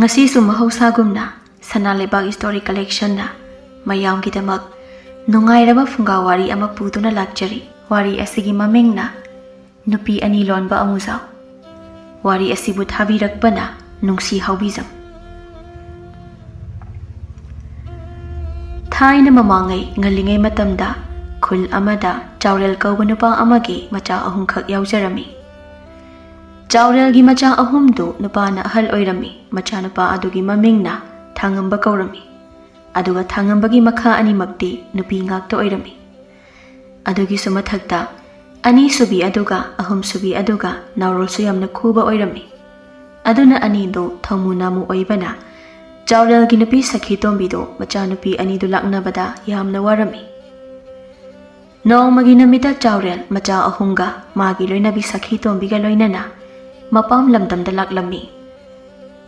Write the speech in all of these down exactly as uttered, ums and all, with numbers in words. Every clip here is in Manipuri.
ꯉꯁꯤꯁꯨ ꯃꯍꯧꯁꯥꯒꯨꯝꯅ ꯁꯅꯥ ꯂꯩꯕꯥꯛ ꯁ꯭ꯇꯣꯔꯤ ꯀꯂꯦꯛꯁꯟꯅ ꯃꯌꯥꯝꯒꯤꯗꯃꯛ ꯅꯨꯡꯉꯥꯏꯔꯕ ꯐꯨꯡꯒꯥ ꯋꯥꯔꯤ ꯑꯃ ꯄꯨꯗꯨꯅ ꯂꯥꯛꯆꯔꯤ꯫ ꯋꯥꯔꯤ ꯑꯁꯤꯒꯤ ꯃꯃꯤꯡꯅ ꯅꯨꯄꯤ ꯑꯅꯤ ꯂꯣꯟꯕ ꯑꯃꯨꯖꯥꯎ꯫ ꯋꯥꯔꯤ ꯑꯁꯤꯕꯨ ꯊꯥꯕꯤꯔꯛꯄꯅ ꯅꯨꯡꯁꯤ ꯍꯥꯎꯕꯤꯖꯝ꯫ ꯊꯥꯏꯅ ꯃꯃꯥꯡꯉꯩ ꯉꯜꯂꯤꯉꯩ ꯃꯇꯝꯗ ꯈꯨꯜ ꯑꯃꯗ ꯆꯥꯎꯔꯦꯜ ꯀꯧꯕ ꯅꯨꯄꯥ ꯑꯃꯒꯤ ꯃꯆꯥ ꯑꯍꯨꯝꯈꯛ ꯌꯥꯎꯖꯔꯝꯃꯤ꯫ ꯆꯥꯎꯔꯦꯜꯒꯤ ꯃꯆꯥ ꯑꯍꯨꯝꯗꯨ ꯅꯨꯄꯥꯅ ꯑꯍꯜ ꯑꯣꯏꯔꯝꯃꯤ꯫ ꯃꯆꯥꯅꯨꯄꯥ ꯑꯗꯨꯒꯤ ꯃꯃꯤꯡꯅ ꯊꯥꯡꯉꯝꯕ ꯀꯧꯔꯝꯃꯤ꯫ ꯑꯗꯨꯒ ꯊꯥꯡꯉꯝꯕꯒꯤ ꯃꯈꯥ ꯑꯅꯤꯃꯛꯇꯤ ꯅꯨꯄꯤ ꯉꯥꯛꯇ ꯑꯣꯏꯔꯝꯃꯤ꯫ ꯑꯗꯨꯒꯤꯁꯨ ꯃꯊꯛꯇ ꯑꯅꯤꯁꯨꯕꯤ ꯑꯗꯨꯒ ꯑꯍꯨꯝꯁꯨꯕꯤ ꯑꯗꯨꯒ ꯅꯥꯎꯔꯣꯜꯁꯨ ꯌꯥꯝꯅ ꯈꯨꯕ ꯑꯣꯏꯔꯝꯃꯤ꯫ ꯑꯗꯨꯅ ꯑꯅꯤꯗꯨ ꯊꯧꯃꯨ ꯅꯥꯃꯨ ꯑꯣꯏꯕꯅ ꯆꯥꯎꯔꯦꯜꯒꯤ ꯅꯨꯄꯤ ꯁꯈꯤ ꯇꯣꯝꯕꯤꯗꯨ ꯃꯆꯥꯅꯨꯄꯤ ꯑꯅꯤꯗꯨ ꯂꯥꯛꯅꯕꯗ ꯌꯥꯝꯅ ꯋꯥꯔꯝꯃꯤ꯫ ꯅꯣꯡꯃꯒꯤ ꯅꯨꯃꯤꯠꯇ ꯆꯥꯎꯔꯦꯜ ꯃꯆꯥ ꯑꯍꯨꯝꯒ ꯃꯥꯒꯤ ꯂꯣꯏꯅꯕꯤ ꯁꯈꯤ ꯇꯣꯝꯕꯤꯒ ꯂꯣꯏꯅꯅ ꯃꯄꯥꯝ ꯂꯝꯗꯝꯗ ꯂꯥꯛꯂꯝꯃꯤ꯫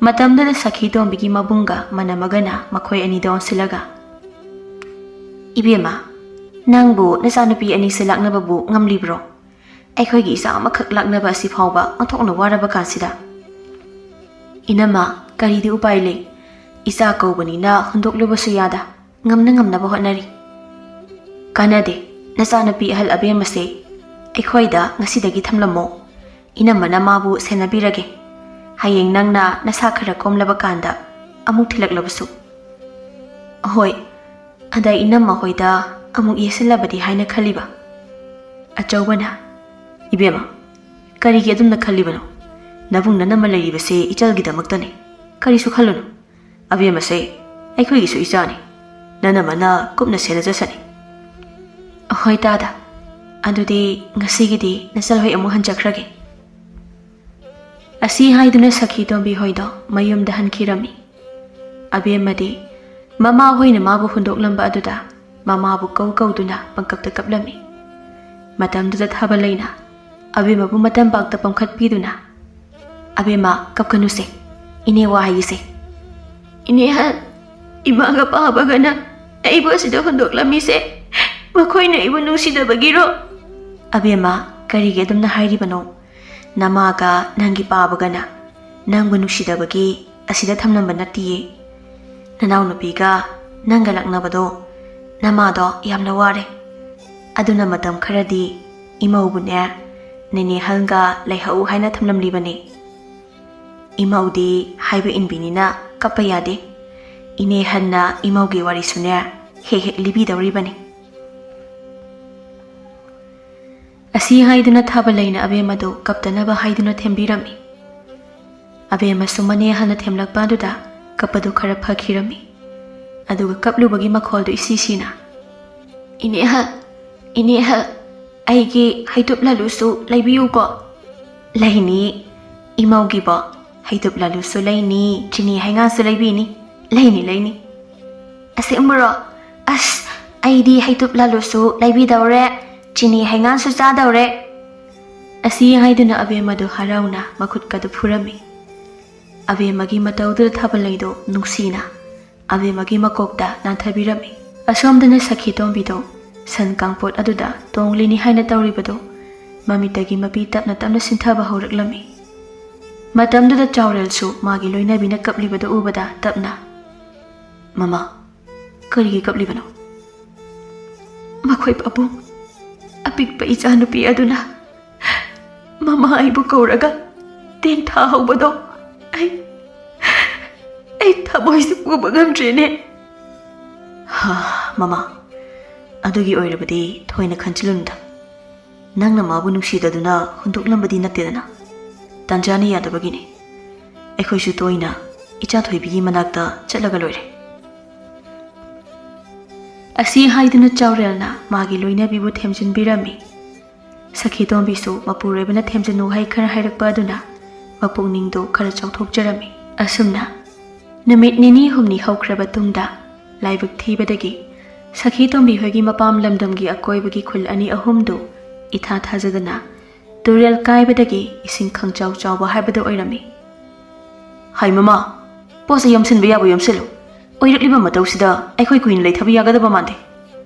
ꯃꯇꯝꯗꯨꯗ ꯁꯈꯤ ꯇꯣꯝꯕꯤꯒꯤ ꯃꯕꯨꯡꯒ ꯃꯅꯝꯃꯒꯅ ꯃꯈꯣꯏ ꯑꯅꯤꯗ ꯑꯣꯟꯁꯤꯜꯂꯒ, "ꯏꯕꯦꯝꯃ, ꯅꯪꯕꯨ ꯅꯆꯥꯅꯨꯄꯤ ꯑꯅꯤꯁꯦ ꯂꯥꯛꯅꯕꯕꯨ ꯉꯝꯂꯤꯕ꯭ꯔꯣ? ꯑꯩꯈꯣꯏꯒꯤ ꯏꯆꯥ ꯑꯃꯈꯛ ꯂꯥꯛꯅꯕ ꯑꯁꯤ ꯐꯥꯎꯕ ꯑꯣꯟꯊꯣꯛꯅ ꯋꯥꯔꯕ ꯀꯥꯟꯁꯤꯗ꯫" "ꯏꯅꯝꯃ, ꯀꯔꯤꯗꯤ ꯎꯄꯥꯏ ꯂꯩ? ꯏꯆꯥ ꯀꯧꯕꯅꯤꯅ ꯍꯨꯟꯗꯣꯛꯂꯨꯕꯁꯨ ꯌꯥꯗ, ꯉꯝꯅ ꯉꯝꯅꯕ ꯍꯣꯠꯅꯔꯤ꯫" "ꯀꯥꯟꯅꯗꯦ, ꯅꯆꯥꯅꯨꯄꯤ ꯑꯍꯜ ꯑꯕꯦꯝꯃꯁꯦ ꯑꯩꯈꯣꯏꯗ ꯉꯁꯤꯗꯒꯤ ꯊꯝꯂꯝꯃꯣ꯫ ꯏꯅꯝꯃꯅ ꯃꯥꯕꯨ ꯁꯦꯟꯅꯕꯤꯔꯒꯦ꯫ ꯍꯌꯦꯡ ꯅꯪꯅ ꯅꯁꯥ ꯈꯔ ꯀꯣꯝꯂꯕ ꯀꯥꯟꯗ ꯑꯃꯨꯛ ꯊꯤꯜꯂꯛꯂꯕꯁꯨ꯫" "ꯍꯣꯏ, ꯑꯗ ꯏꯅꯝꯃ ꯍꯣꯏꯗ ꯑꯃꯨꯛ ꯌꯦꯠꯁꯤꯜꯂꯕꯗꯤ ꯍꯥꯏꯅ ꯈꯜꯂꯤꯕ꯫" ꯑꯆꯧꯕꯅ, "ꯏꯕꯦꯝꯃ, ꯀꯔꯤꯒꯤ ꯑꯗꯨꯝꯅ ꯈꯜꯂꯤꯕꯅꯣ? ꯅꯕꯨꯡ ꯅꯅꯝꯃ ꯂꯩꯔꯤꯕꯁꯦ ꯏꯆꯜꯒꯤꯗꯃꯛꯇꯅꯤ꯫ ꯀꯔꯤꯁꯨ ꯈꯜꯂꯨꯅꯨ꯫ ꯑꯕꯦꯝꯃꯁꯦ ꯑꯩꯈꯣꯏꯒꯤꯁꯨ ꯏꯆꯥꯅꯤ꯫ ꯅꯅꯝꯃꯅ ꯀꯨꯞꯅ ꯁꯦꯟꯅꯖꯁꯅꯤ꯫" "ꯍꯣꯏ ꯇꯥꯗ, ꯑꯗꯨꯗꯤ ꯉꯁꯤꯒꯤꯗꯤ ꯅꯆꯜ ꯍꯣꯏ ꯑꯃꯨꯛ ꯍꯟꯖꯈ꯭ꯔꯒꯦ꯫" ꯑꯁꯤ ꯍꯥꯏꯗꯨꯅ ꯁꯈꯤ ꯇꯣꯝꯕꯤ ꯍꯣꯏꯗꯣ ꯃꯌꯨꯝꯗ ꯍꯟꯈꯤꯔꯝꯃꯤ꯫ ꯑꯕꯦꯝꯃꯗꯤ ꯃꯃꯥ ꯍꯣꯏꯅ ꯃꯥꯕꯨ ꯍꯨꯟꯗꯣꯛꯂꯝꯕ ꯑꯗꯨꯗ ꯃꯃꯥꯕꯨ ꯀꯧ ꯀꯧꯗꯨꯅ ꯄꯪꯀꯞꯇ ꯀꯞꯂꯝꯃꯤ꯫ ꯃꯇꯝꯗꯨꯗ ꯊꯥꯕ ꯂꯩꯅ ꯑꯕꯦꯝꯃꯕꯨ ꯃꯇꯝꯄꯥꯛꯇ ꯄꯝꯈꯠꯄꯤꯗꯨꯅ, "ꯑꯕꯦꯝꯃ, ꯀꯞꯀꯅꯨꯁꯦ, ꯏꯅꯦ ꯋꯥ ꯍꯥꯏꯒꯦꯁꯦ꯫" "ꯏꯅꯦꯍꯜ, ꯏꯃꯥꯒ ꯄꯥꯕꯒꯅ ꯑꯩꯕꯨ ꯑꯁꯤꯗ ꯍꯨꯟꯗꯣꯛꯂꯝꯃꯤꯁꯦ ꯃꯈꯣꯏꯅ ꯑꯩꯕꯨ ꯅꯨꯡꯁꯤꯗꯕꯒꯤꯔꯣ?" "ꯑꯕꯦꯝꯃ, ꯀꯔꯤꯒꯤ ꯑꯗꯨꯝꯅ ꯍꯥꯏꯔꯤꯕꯅꯣ? ꯅꯃꯥꯒ ꯅꯪꯒꯤ ꯄꯥꯕꯒꯅ ꯅꯪꯕꯨ ꯅꯨꯡꯁꯤꯗꯕꯒꯤ ꯑꯁꯤꯗ ꯊꯝꯂꯝꯕ ꯅꯠꯇꯤꯌꯦ꯫ ꯅꯅꯥꯎꯅꯨꯄꯤꯒ ꯅꯪꯒ ꯂꯥꯛꯅꯕꯗꯣ ꯅꯃꯥꯗꯣ ꯌꯥꯝꯅ ꯋꯥꯔꯦ꯫ ꯑꯗꯨꯅ ꯃꯇꯝ ꯈꯔꯗꯤ ꯏꯃꯧꯕꯨꯅꯦ ꯅꯦꯅꯦ ꯍꯜꯒ ꯂꯩꯍꯧ ꯍꯥꯏꯅ ꯊꯝꯂꯝꯂꯤꯕꯅꯤ꯫ ꯏꯃꯧꯗꯤ ꯍꯥꯏꯕ ꯏꯟꯕꯤꯅꯤꯅ ꯀꯞꯄ ꯌꯥꯗꯦ꯫ ꯏꯅꯦ ꯍꯟꯅ ꯏꯃꯧꯒꯤ ꯋꯥꯔꯤꯁꯨꯅꯦ ꯍꯦꯛ ꯍꯦꯛ ꯂꯤꯕꯤꯗꯧꯔꯤꯕꯅꯤ꯫ ꯑꯁꯤ ꯍꯥꯏꯗꯨꯅ ꯊꯥꯕ ꯂꯩꯅ ꯑꯕꯦꯝꯃꯗꯨ ꯀꯞꯇꯅꯕ ꯍꯥꯏꯗꯨꯅ ꯊꯦꯝꯕꯤꯔꯝꯃꯤ꯫ ꯑꯕꯦꯝꯃꯁꯨ ꯃꯅꯦ ꯍꯜꯅ ꯊꯦꯝꯂꯛꯄ ꯑꯗꯨꯗ ꯀꯞꯄꯗꯨ ꯈꯔ ꯐꯈꯤꯔꯝꯃꯤ꯫ ꯑꯗꯨꯒ ꯀꯞꯂꯨꯕꯒꯤ ꯃꯈꯣꯜꯗꯨ ꯏꯁꯤ ꯁꯤꯅ, "ꯏꯅꯦ ꯍꯜ, ꯏꯅꯦ ꯍꯜ, ꯑꯩꯒꯤ ꯍꯩꯇꯨꯞ ꯂꯥꯂꯨꯁꯨ ꯂꯩꯕꯤꯌꯨꯀꯣ꯫" "ꯂꯩꯅꯤ, ꯏꯃꯧꯒꯤꯕꯣ ꯍꯩꯇꯨꯞ ꯂꯥꯂꯨꯁꯨ ꯂꯩꯅꯤ, ꯆꯤꯅꯤ ꯍꯩꯉꯥꯟꯁꯨ ꯂꯩꯕꯤꯅꯤ꯫ ꯂꯩꯅꯤ, ꯂꯩꯅꯤ꯫" "ꯑꯁꯦꯡꯕꯔꯣ? ꯑꯁ, ꯑꯩꯗꯤ ꯍꯩꯇꯨꯞ ꯂꯥꯂꯨꯁꯨ ꯂꯩꯕꯤꯗꯧꯔꯦ, ꯆꯤꯅꯤ ꯍꯩꯉꯥꯟꯁꯨ ꯆꯥꯗꯧꯔꯦ꯫" ꯑꯁꯤ ꯍꯥꯏꯗꯨꯅ ꯑꯕꯦꯝꯃꯗꯨ ꯍꯔꯥꯎꯅ ꯃꯈꯨꯠꯀꯗꯨ ꯐꯨꯔꯝꯃꯤ꯫ ꯑꯕꯦꯝꯃꯒꯤ ꯃꯇꯧꯗꯨꯗ ꯊꯥꯕꯜꯂꯩꯗꯨ ꯅꯨꯡꯁꯤꯅ ꯑꯕꯦꯝꯃꯒꯤ ꯃꯀꯣꯛꯇ ꯅꯥꯟꯊꯕꯤꯔꯝꯃꯤ꯫ ꯑꯁꯣꯝꯗꯅ ꯁꯈꯤ ꯇꯣꯝꯕꯤꯗꯨ ꯁꯟ ꯀꯥꯡꯄꯣꯠ ꯑꯗꯨꯗ ꯇꯣꯡꯂꯤꯅꯤ ꯍꯥꯏꯅ ꯇꯧꯔꯤꯕꯗꯨ ꯃꯃꯤꯠꯇꯒꯤ ꯃꯄꯤ ꯇꯞꯅ ꯇꯞꯅ ꯁꯤꯟꯊꯕ ꯍꯧꯔꯛꯂꯝꯃꯤ꯫ ꯃꯇꯝꯗꯨꯗ ꯆꯥꯎꯔꯦꯜꯁꯨ ꯃꯥꯒꯤ ꯂꯣꯏꯅꯕꯤꯅ ꯀꯞꯂꯤꯕꯗꯨ ꯎꯕꯗ ꯇꯞꯅ, "ꯃꯃꯥ, ꯀꯔꯤꯒꯤ ꯀꯞꯂꯤꯕꯅꯣ?" "ꯃꯈꯣꯏ ꯄꯥꯕꯨꯡ, ꯑꯄꯤꯛꯄ ꯏꯆꯥꯅꯨꯄꯤ ꯑꯗꯨꯅ ꯃꯃꯥ ꯑꯩꯕꯨ ꯀꯧꯔꯒ ꯇꯦꯡꯊꯥ ꯍꯧꯕꯗꯣ ꯑꯩ, ꯑꯩ ꯊꯃꯣꯏꯁꯦ ꯄꯨꯕ ꯉꯝꯗ꯭ꯔꯦꯅꯦ꯫" "ꯍꯥ, ꯃꯃꯥ, ꯑꯗꯨꯒꯤ ꯑꯣꯏꯔꯕꯗꯤ ꯊꯣꯏꯅ ꯈꯟꯖꯤꯜꯂꯨꯅꯨꯗ꯫ ꯅꯪꯅ ꯃꯥꯕꯨ ꯅꯨꯡꯁꯤꯗꯗꯨꯅ ꯍꯨꯟꯗꯣꯛꯂꯝꯕꯗꯤ ꯅꯠꯇꯦꯗꯅ꯫ ꯇꯥꯟꯖꯥꯅ ꯌꯥꯗꯕꯒꯤꯅꯤ꯫ ꯑꯩꯈꯣꯏꯁꯨ ꯇꯣꯏꯅ ꯏꯆꯥ ꯊꯣꯏꯕꯤꯒꯤ ꯃꯅꯥꯛꯇ ꯆꯠꯂꯒ ꯂꯣꯏꯔꯦ꯫" ꯑꯁꯤ ꯍꯥꯏꯗꯨꯅ ꯆꯥꯎꯔꯦꯜꯅ ꯃꯥꯒꯤ ꯂꯣꯏꯅꯕꯤꯕꯨ ꯊꯦꯝꯖꯤꯟꯕꯤꯔꯝꯃꯤ꯫ ꯁꯈꯤ ꯇꯣꯝꯕꯤꯁꯨ ꯃꯄꯨꯔꯣꯏꯕꯅ ꯊꯦꯝꯖꯤꯟ ꯋꯥꯍꯩ ꯈꯔ ꯍꯥꯏꯔꯛꯄ ꯑꯗꯨꯅ ꯃꯄꯨꯛꯅꯤꯡꯗꯨ ꯈꯔ ꯆꯥꯎꯊꯣꯛꯆꯔꯝꯃꯤ꯫ ꯑꯁꯨꯝꯅ ꯅꯨꯃꯤꯠ ꯅꯤꯅꯤ ꯍꯨꯝꯅꯤ ꯍꯧꯈ꯭ꯔꯕ ꯇꯨꯡꯗ, ꯂꯥꯏꯕꯛ ꯊꯤꯕꯗꯒꯤ ꯁꯈꯤ ꯇꯣꯝꯕꯤ ꯍꯣꯏꯒꯤ ꯃꯄꯥꯝ ꯂꯝꯗꯝꯒꯤ ꯑꯀꯣꯏꯕꯒꯤ ꯈꯨꯜ ꯑꯅꯤ ꯑꯍꯨꯝꯗꯨ ꯏꯊꯥ ꯊꯥꯖꯗꯅ ꯇꯨꯔꯦꯜ ꯀꯥꯏꯕꯗꯒꯤ ꯏꯁꯤꯡ ꯈꯪꯆꯥꯎ ꯆꯥꯎꯕ ꯍꯥꯏꯕꯗꯨ ꯑꯣꯏꯔꯝꯃꯤ꯫ "ꯍꯥꯏ ꯃꯃꯥ, ꯄꯣꯠꯁꯦ ꯌꯣꯝꯁꯤꯟꯕ ꯌꯥꯕ ꯌꯣꯝꯁꯤꯜꯂꯨ꯫ ꯑꯣꯏꯔꯛꯂꯤꯕ ꯃꯇꯧꯁꯤꯗ ꯑꯩꯈꯣꯏ ꯀꯨꯏꯅ ꯂꯩꯊꯕ ꯌꯥꯒꯗꯕ ꯃꯥꯟꯗꯦ꯫"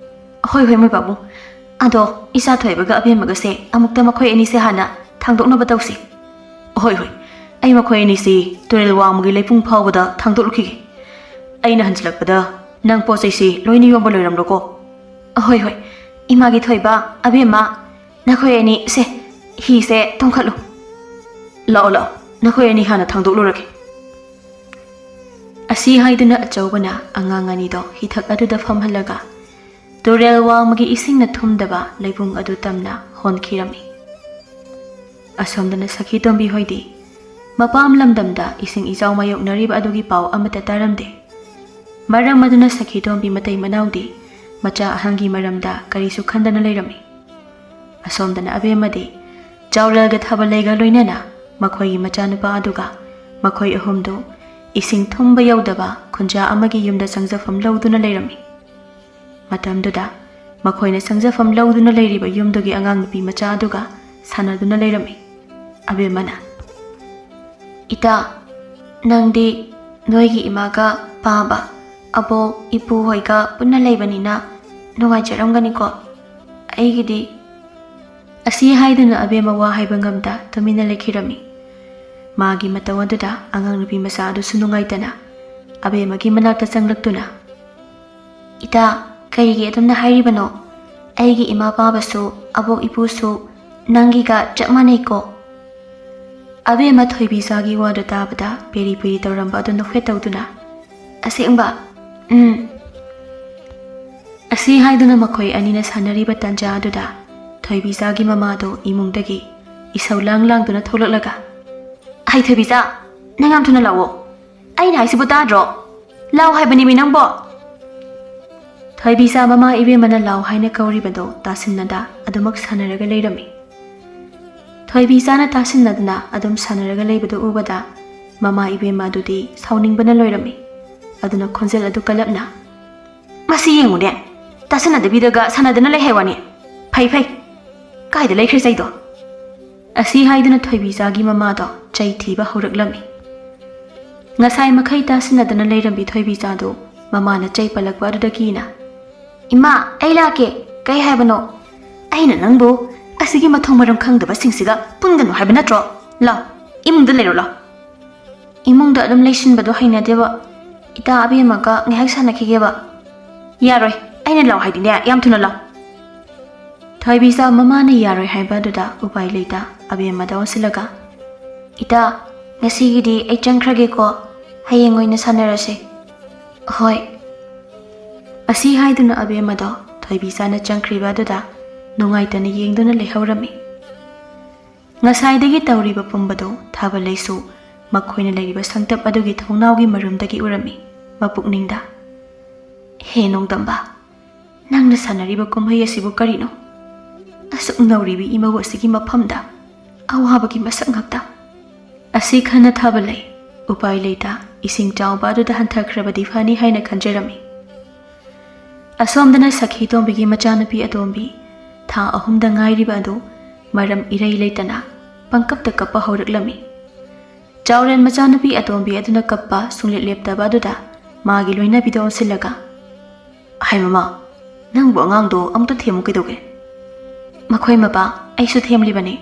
"ꯍꯣꯏ, ꯍꯣꯏ, ꯃꯣꯏ ꯄꯥꯕꯨꯡ꯫ ꯑꯗꯣ ꯏꯆꯥ ꯊꯣꯏꯕꯒ ꯑꯕꯦꯝꯃꯒꯁꯦ ꯑꯃꯨꯛꯇ ꯃꯈꯣꯏ ꯑꯅꯤꯁꯦ ꯍꯥꯟꯅ ꯊꯥꯡꯗꯣꯛꯅꯕ ꯇꯧꯁꯤ꯫" "ꯍꯣꯏ, ꯍꯣꯏ꯫ ꯑꯩ ꯃꯈꯣꯏ ꯑꯅꯤꯁꯤ ꯇꯨꯔꯦꯜ ꯋꯥꯡꯃꯒꯤ ꯂꯩꯄꯨꯡ ꯐꯥꯎꯕꯗ ꯊꯥꯡꯗꯣꯛꯂꯨꯈꯤꯒꯦ꯫ ꯑꯩꯅ ꯍꯟꯖꯤꯜꯂꯛꯄꯗ ꯅꯪ ꯄꯣꯠ ꯆꯩꯁꯤ ꯂꯣꯏꯅ ꯌꯣꯟꯕ ꯂꯣꯏꯔꯝꯂꯣꯀꯣ꯫ ꯑꯍꯣꯏ, ꯍꯣꯏ꯫ ꯏꯃꯥꯒꯤ ꯊꯣꯏꯕ, ꯑꯕꯦꯝꯃ, ꯅꯈꯣꯏ ꯑꯅꯤ, ꯁꯦ, ꯍꯤꯁꯦ ꯇꯣꯡꯈꯠꯂꯨ꯫ ꯂꯥꯛꯑꯣ, ꯂꯥꯛꯑꯣ, ꯅꯈꯣꯏ ꯑꯅꯤ ꯍꯥꯟꯅ ꯊꯥꯡꯗꯣꯛꯂꯨꯔꯒꯦ꯫ ꯑꯁꯤ ꯍꯥꯏꯗꯨꯅ ꯑꯆꯧꯕꯅ ꯑꯉꯥꯡ ꯑꯅꯤꯗꯣ ꯍꯤꯊꯛ ꯑꯗꯨꯗ ꯐꯝꯍꯜꯂꯒ ꯇꯨꯔꯦꯜ ꯋꯥꯡꯃꯒꯤ ꯏꯁꯤꯡꯅ ꯊꯨꯝꯗꯕ ꯂꯩꯕꯨꯡ ꯑꯗꯨ ꯇꯝꯅ ꯍꯣꯟꯈꯤꯔꯝꯃꯤ꯫ ꯑꯁꯣꯝꯗꯅ ꯁꯈꯤ ꯇꯣꯝꯕꯤ ꯍꯣꯏꯗꯤ ꯃꯄꯥꯝ ꯂꯝꯗꯝꯗ ꯏꯁꯤꯡ ꯏꯆꯥꯎ ꯃꯥꯌꯣꯛꯅꯔꯤꯕ ꯑꯗꯨꯒꯤ ꯄꯥꯎ ꯑꯃꯠꯇ ꯇꯥꯔꯝꯗꯦ꯫ ꯃꯔꯝ ꯑꯗꯨꯅ ꯁꯈꯤ ꯇꯣꯝꯕꯤ ꯃꯇꯩ ꯃꯅꯥꯎꯗꯤ ꯃꯆꯥ ꯑꯍꯟꯒꯤ ꯃꯔꯝꯗ ꯀꯔꯤꯁꯨ ꯈꯟꯗꯅ ꯂꯩꯔꯝꯃꯤ꯫ ꯑꯁꯣꯝꯗꯅ ꯑꯕꯦꯝꯃꯗꯤ ꯆꯥꯎꯔꯦꯜꯒ ꯊꯥꯕꯜꯂꯩꯒ ꯂꯣꯏꯅꯅ ꯃꯈꯣꯏꯒꯤ ꯃꯆꯥꯅꯨꯄꯥ ꯑꯗꯨꯒ ꯃꯈꯣꯏ ꯑꯍꯨꯝꯗꯨ ꯏꯁꯤꯡ ꯊꯨꯝꯕ ꯌꯧꯗꯕ ꯈꯨꯟꯖꯥ ꯑꯃꯒꯤ ꯌꯨꯝꯗ ꯆꯪꯖꯐꯝ ꯂꯧꯗꯨꯅ ꯂꯩꯔꯝꯃꯤ꯫ ꯃꯇꯝꯗꯨꯗ ꯃꯈꯣꯏꯅ ꯆꯪꯖꯐꯝ ꯂꯧꯗꯨꯅ ꯂꯩꯔꯤꯕ ꯌꯨꯝꯗꯨꯒꯤ ꯑꯉꯥꯡ ꯅꯨꯄꯤ ꯃꯆꯥ ꯑꯗꯨꯒ ꯁꯥꯟꯅꯗꯨꯅ ꯂꯩꯔꯝꯃꯤ꯫ ꯑꯕꯦꯝꯃꯅ, "ꯏꯇꯥ, ꯅꯪꯗꯤ ꯅꯣꯏꯒꯤ ꯏꯃꯥꯒ ꯄꯥꯕ, ꯑꯕꯣꯛ, ꯏꯄꯨ ꯍꯣꯏꯒ ꯄꯨꯟꯅ ꯂꯩꯕꯅꯤꯅ ꯅꯨꯡꯉꯥꯏꯖꯔꯝꯒꯅꯤꯀꯣ? ꯑꯩꯒꯤꯗꯤ"꯫ ꯑꯁꯤ ꯍꯥꯏꯗꯨꯅ ꯑꯕꯦꯝꯃ ꯋꯥ ꯍꯥꯏꯕ ꯉꯝꯗ ꯇꯨꯃꯤꯟꯅ ꯂꯩꯈꯤꯔꯝꯃꯤ꯫ ꯃꯥꯒꯤ ꯃꯇꯧ ꯑꯗꯨꯗ ꯑꯉꯥꯡ ꯅꯨꯄꯤ ꯃꯆꯥ ꯑꯗꯨꯁꯨ ꯅꯨꯡꯉꯥꯏꯇꯅ ꯑꯕꯦꯝꯃꯒꯤ ꯃꯅꯥꯛꯇ ꯆꯪꯂꯛꯇꯨꯅ, "ꯏꯇꯥ, ꯀꯔꯤꯒꯤ ꯑꯗꯨꯝꯅ ꯍꯥꯏꯔꯤꯕꯅꯣ? ꯑꯩꯒꯤ ꯏꯃꯥ ꯄꯥꯕꯁꯨ, ꯑꯕꯣꯛ ꯏꯄꯨꯁꯨ ꯅꯪꯒꯤꯒ ꯆꯞ ꯃꯥꯟꯅꯩꯀꯣ?" ꯑꯕꯦꯝꯃ ꯊꯣꯏꯕꯤꯆꯥꯒꯤ ꯋꯥꯗꯨ ꯇꯥꯕꯗ ꯄꯦꯔꯤ ꯄꯦꯔꯤ ꯇꯧꯔꯝꯕ ꯑꯗꯨ ꯅꯣꯛꯐꯦꯠ ꯇꯧꯗꯨꯅ, "ꯑꯁꯦꯡꯕ? ꯎꯝ"꯫ ꯑꯁꯤ ꯍꯥꯏꯗꯨꯅ ꯃꯈꯣꯏ ꯑꯅꯤꯅ ꯁꯥꯟꯅꯔꯤꯕ ꯇꯥꯟꯖꯥ ꯑꯗꯨꯗ ꯊꯣꯏꯕꯤꯆꯥꯒꯤ ꯃꯃꯥꯗꯨ ꯏꯃꯨꯡꯗꯒꯤ ꯏꯁꯧ ꯂꯥꯡ ꯂꯥꯡꯗꯨꯅ ꯊꯣꯛꯂꯛꯂꯒ, "ꯍꯩ ꯊꯣꯏꯕꯤꯆꯥ, ꯅꯪ ꯌꯥꯝ ꯊꯨꯅ ꯂꯥꯛꯑꯣ꯫ ꯑꯩꯅ ꯍꯥꯏꯁꯤꯕꯨ ꯇꯥꯗ꯭ꯔꯣ? ꯂꯥꯎ ꯍꯥꯏꯕꯅꯤꯃꯤ ꯅꯪꯕꯣ!" ꯊꯣꯏꯕꯤꯆꯥ ꯃꯃꯥ ꯏꯕꯦꯝꯃꯅ ꯂꯥꯎ ꯍꯥꯏꯅ ꯀꯧꯔꯤꯕꯗꯨ ꯇꯥꯁꯤꯟꯅꯗ ꯑꯗꯨꯃꯛ ꯁꯥꯟꯅꯔꯒ ꯂꯩꯔꯝꯃꯤ꯫ ꯊꯣꯏꯕꯤꯆꯥꯅ ꯇꯥꯁꯤꯟꯅꯗꯅ ꯑꯗꯨꯝ ꯁꯥꯟꯅꯔꯒ ꯂꯩꯕꯗꯨ ꯎꯕꯗ ꯃꯃꯥ ꯏꯕꯦꯝꯃ ꯑꯗꯨꯗꯤ ꯁꯥꯎꯅꯤꯡꯕꯅ ꯂꯣꯏꯔꯝꯃꯤ꯫ ꯑꯗꯨꯅ ꯈꯣꯟꯖꯦꯜ ꯑꯗꯨ ꯀꯜꯂꯞꯅ, "ꯃꯁꯤ ꯌꯦꯡꯉꯨꯅꯦ, ꯇꯥꯁꯤꯟꯅꯗꯕꯤꯗꯒ ꯁꯥꯟꯅꯗꯅ ꯂꯩ ꯍꯥꯏ ꯋꯥꯅꯤ꯫ ꯐꯩ, ꯐꯩ꯫ ꯀꯥꯏꯗ ꯂꯩꯈ꯭ꯔꯦ ꯆꯩꯗꯣ?" ꯑꯁꯤ ꯍꯥꯏꯗꯨꯅ ꯊꯣꯏꯕꯤꯆꯥꯒꯤ ꯃꯃꯥꯗꯣ ꯆꯩ ꯊꯤꯕ ꯍꯧꯔꯛꯂꯝꯃꯤ꯫ ꯉꯁꯥꯏ ꯃꯈꯩ ꯇꯥꯁꯤꯟꯅꯗꯅ ꯂꯩꯔꯝꯕꯤ ꯊꯣꯏꯕꯤꯆꯥꯗꯨ ꯃꯃꯥꯅ ꯆꯩ ꯄꯜꯂꯛꯄ ꯑꯗꯨꯗ ꯀꯤꯅ, "ꯏꯃꯥ, ꯑꯩ ꯂꯥꯛꯀꯦ꯫ ꯀꯩ ꯍꯥꯏꯕꯅꯣ?" "ꯑꯩꯅ ꯅꯪꯕꯨ ꯑꯁꯤꯒꯤ ꯃꯊꯣꯡ ꯃꯔꯝ ꯈꯪꯗꯕꯁꯤꯡꯁꯤꯒ ꯄꯨꯟꯒꯅꯨ ꯍꯥꯏꯕ ꯅꯠꯇ꯭ꯔꯣ? ꯂꯥꯎ, ꯏꯃꯨꯡꯗ ꯂꯩꯔꯣ ꯂꯥꯎ꯫ ꯏꯃꯨꯡꯗ ꯑꯗꯨꯝ ꯂꯩꯁꯤꯟꯕꯗꯣ ꯍꯩꯅꯗꯦꯕ꯫ ꯏꯇꯥ ꯑꯕꯦꯝꯃꯒ ꯉꯥꯏꯍꯥꯛ ꯁꯥꯟꯅꯈꯤꯒꯦꯕ꯫ ꯌꯥꯔꯣꯏ, ꯑꯩꯅ ꯂꯥꯎ ꯍꯥꯏꯗꯤꯅꯦ, ꯌꯥꯝ ꯊꯨꯅ ꯂꯥꯎ꯫ ꯊꯣꯏꯕꯤꯆꯥ ꯃꯃꯥꯅ ꯌꯥꯔꯣꯏ ꯍꯥꯏꯕ ꯑꯗꯨꯗ ꯎꯄꯥꯏ ꯂꯩꯇ ꯑꯕꯦꯝꯃꯗ ꯑꯣꯟꯁꯤꯜꯂꯒ, "ꯏꯇꯥ, ꯉꯁꯤꯒꯤꯗꯤ ꯑꯩ ꯆꯪꯈ꯭ꯔꯒꯦꯀꯣ, ꯍꯌꯦꯡ ꯑꯣꯏꯅ ꯁꯥꯟꯅꯔꯁꯦ"꯫ "ꯍꯣꯏ"꯫ ꯑꯁꯤ ꯍꯥꯏꯗꯨꯅ ꯑꯕꯦꯝꯃꯗꯣ ꯊꯣꯏꯕꯤꯆꯥꯅ ꯆꯪꯈ꯭ꯔꯤꯕ ꯑꯗꯨꯗ ꯅꯨꯡꯉꯥꯏꯇꯅ ꯌꯦꯡꯗꯨꯅ ꯂꯩꯍꯧꯔꯝꯃꯤ꯫ ꯉꯁꯥꯏꯗꯒꯤ ꯇꯧꯔꯤꯕ ꯄꯨꯝꯕꯗꯨ ꯊꯥꯕꯂꯩꯁꯨ ꯃꯈꯣꯏꯅ ꯂꯩꯔꯤꯕ ꯁꯪꯇꯞ ꯑꯗꯨꯒꯤ ꯊꯣꯡꯅꯥꯎꯒꯤ ꯃꯔꯨꯝꯗꯒꯤ ꯎꯔꯝꯃꯤ꯫ ꯃꯄꯨꯛꯅꯤꯡꯗ, "ꯍꯦ ꯅꯣꯡꯗꯝꯕ, ꯅꯪꯅ ꯁꯥꯟꯅꯔꯤꯕ ꯀꯨꯝꯍꯩ ꯑꯁꯤꯕꯨ ꯀꯔꯤꯅꯣ? ꯑꯁꯨꯛ ꯅꯧꯔꯤꯕꯤ ꯏꯃꯧ ꯑꯁꯤꯒꯤ ꯃꯐꯝꯗ ꯑꯋꯥꯕꯒꯤ ꯃꯁꯛ ꯉꯥꯛꯇ"꯫ ꯑꯁꯤ ꯈꯟꯅ ꯊꯥꯕꯂꯩ ꯎꯄꯥꯏ ꯂꯩꯇ ꯏꯁꯤꯡ ꯆꯥꯎꯕ ꯑꯗꯨꯗ ꯍꯟꯊꯈ꯭ꯔꯕꯗꯤ ꯐꯅꯤ ꯍꯥꯏꯅ ꯈꯟꯖꯔꯝꯃꯤ꯫ ꯑꯁꯣꯝꯗꯅ ꯁꯈꯤ ꯇꯣꯝꯕꯤꯒꯤ ꯃꯆꯥꯅꯨꯄꯤ ꯑꯇꯣꯝꯕꯤ, ꯊꯥ ꯑꯍꯨꯝꯗ ꯉꯥꯏꯔꯤꯕ ꯑꯗꯨ ꯃꯔꯝ ꯏꯔꯩ ꯂꯩꯇꯅ ꯄꯪꯀꯞꯇ ꯀꯞꯄ ꯍꯧꯔꯛꯂꯝꯃꯤ꯫ ꯆꯥꯎꯔꯦꯟ ꯃꯆꯥꯅꯨꯄꯤ ꯑꯇꯣꯝꯕꯤ ꯑꯗꯨꯅ ꯀꯞꯄ ꯁꯨꯡꯂꯦꯞ ꯂꯦꯞꯇꯕ ꯑꯗꯨꯗ ꯃꯥꯒꯤ ꯂꯣꯏꯅꯕꯤꯗ ꯑꯣꯟꯁꯤꯜꯂꯒ, "ꯍꯥꯏ ꯃꯃꯥ, ꯅꯪꯕꯨ ꯑꯉꯥꯡꯗꯣ ꯑꯃꯨꯛꯇ ꯊꯦꯝꯃꯨ ꯀꯩꯗꯧꯒꯦ? ꯃꯈꯣꯏ ꯃꯄꯥ, ꯑꯩꯁꯨ ꯊꯦꯝꯂꯤꯕꯅꯤ꯫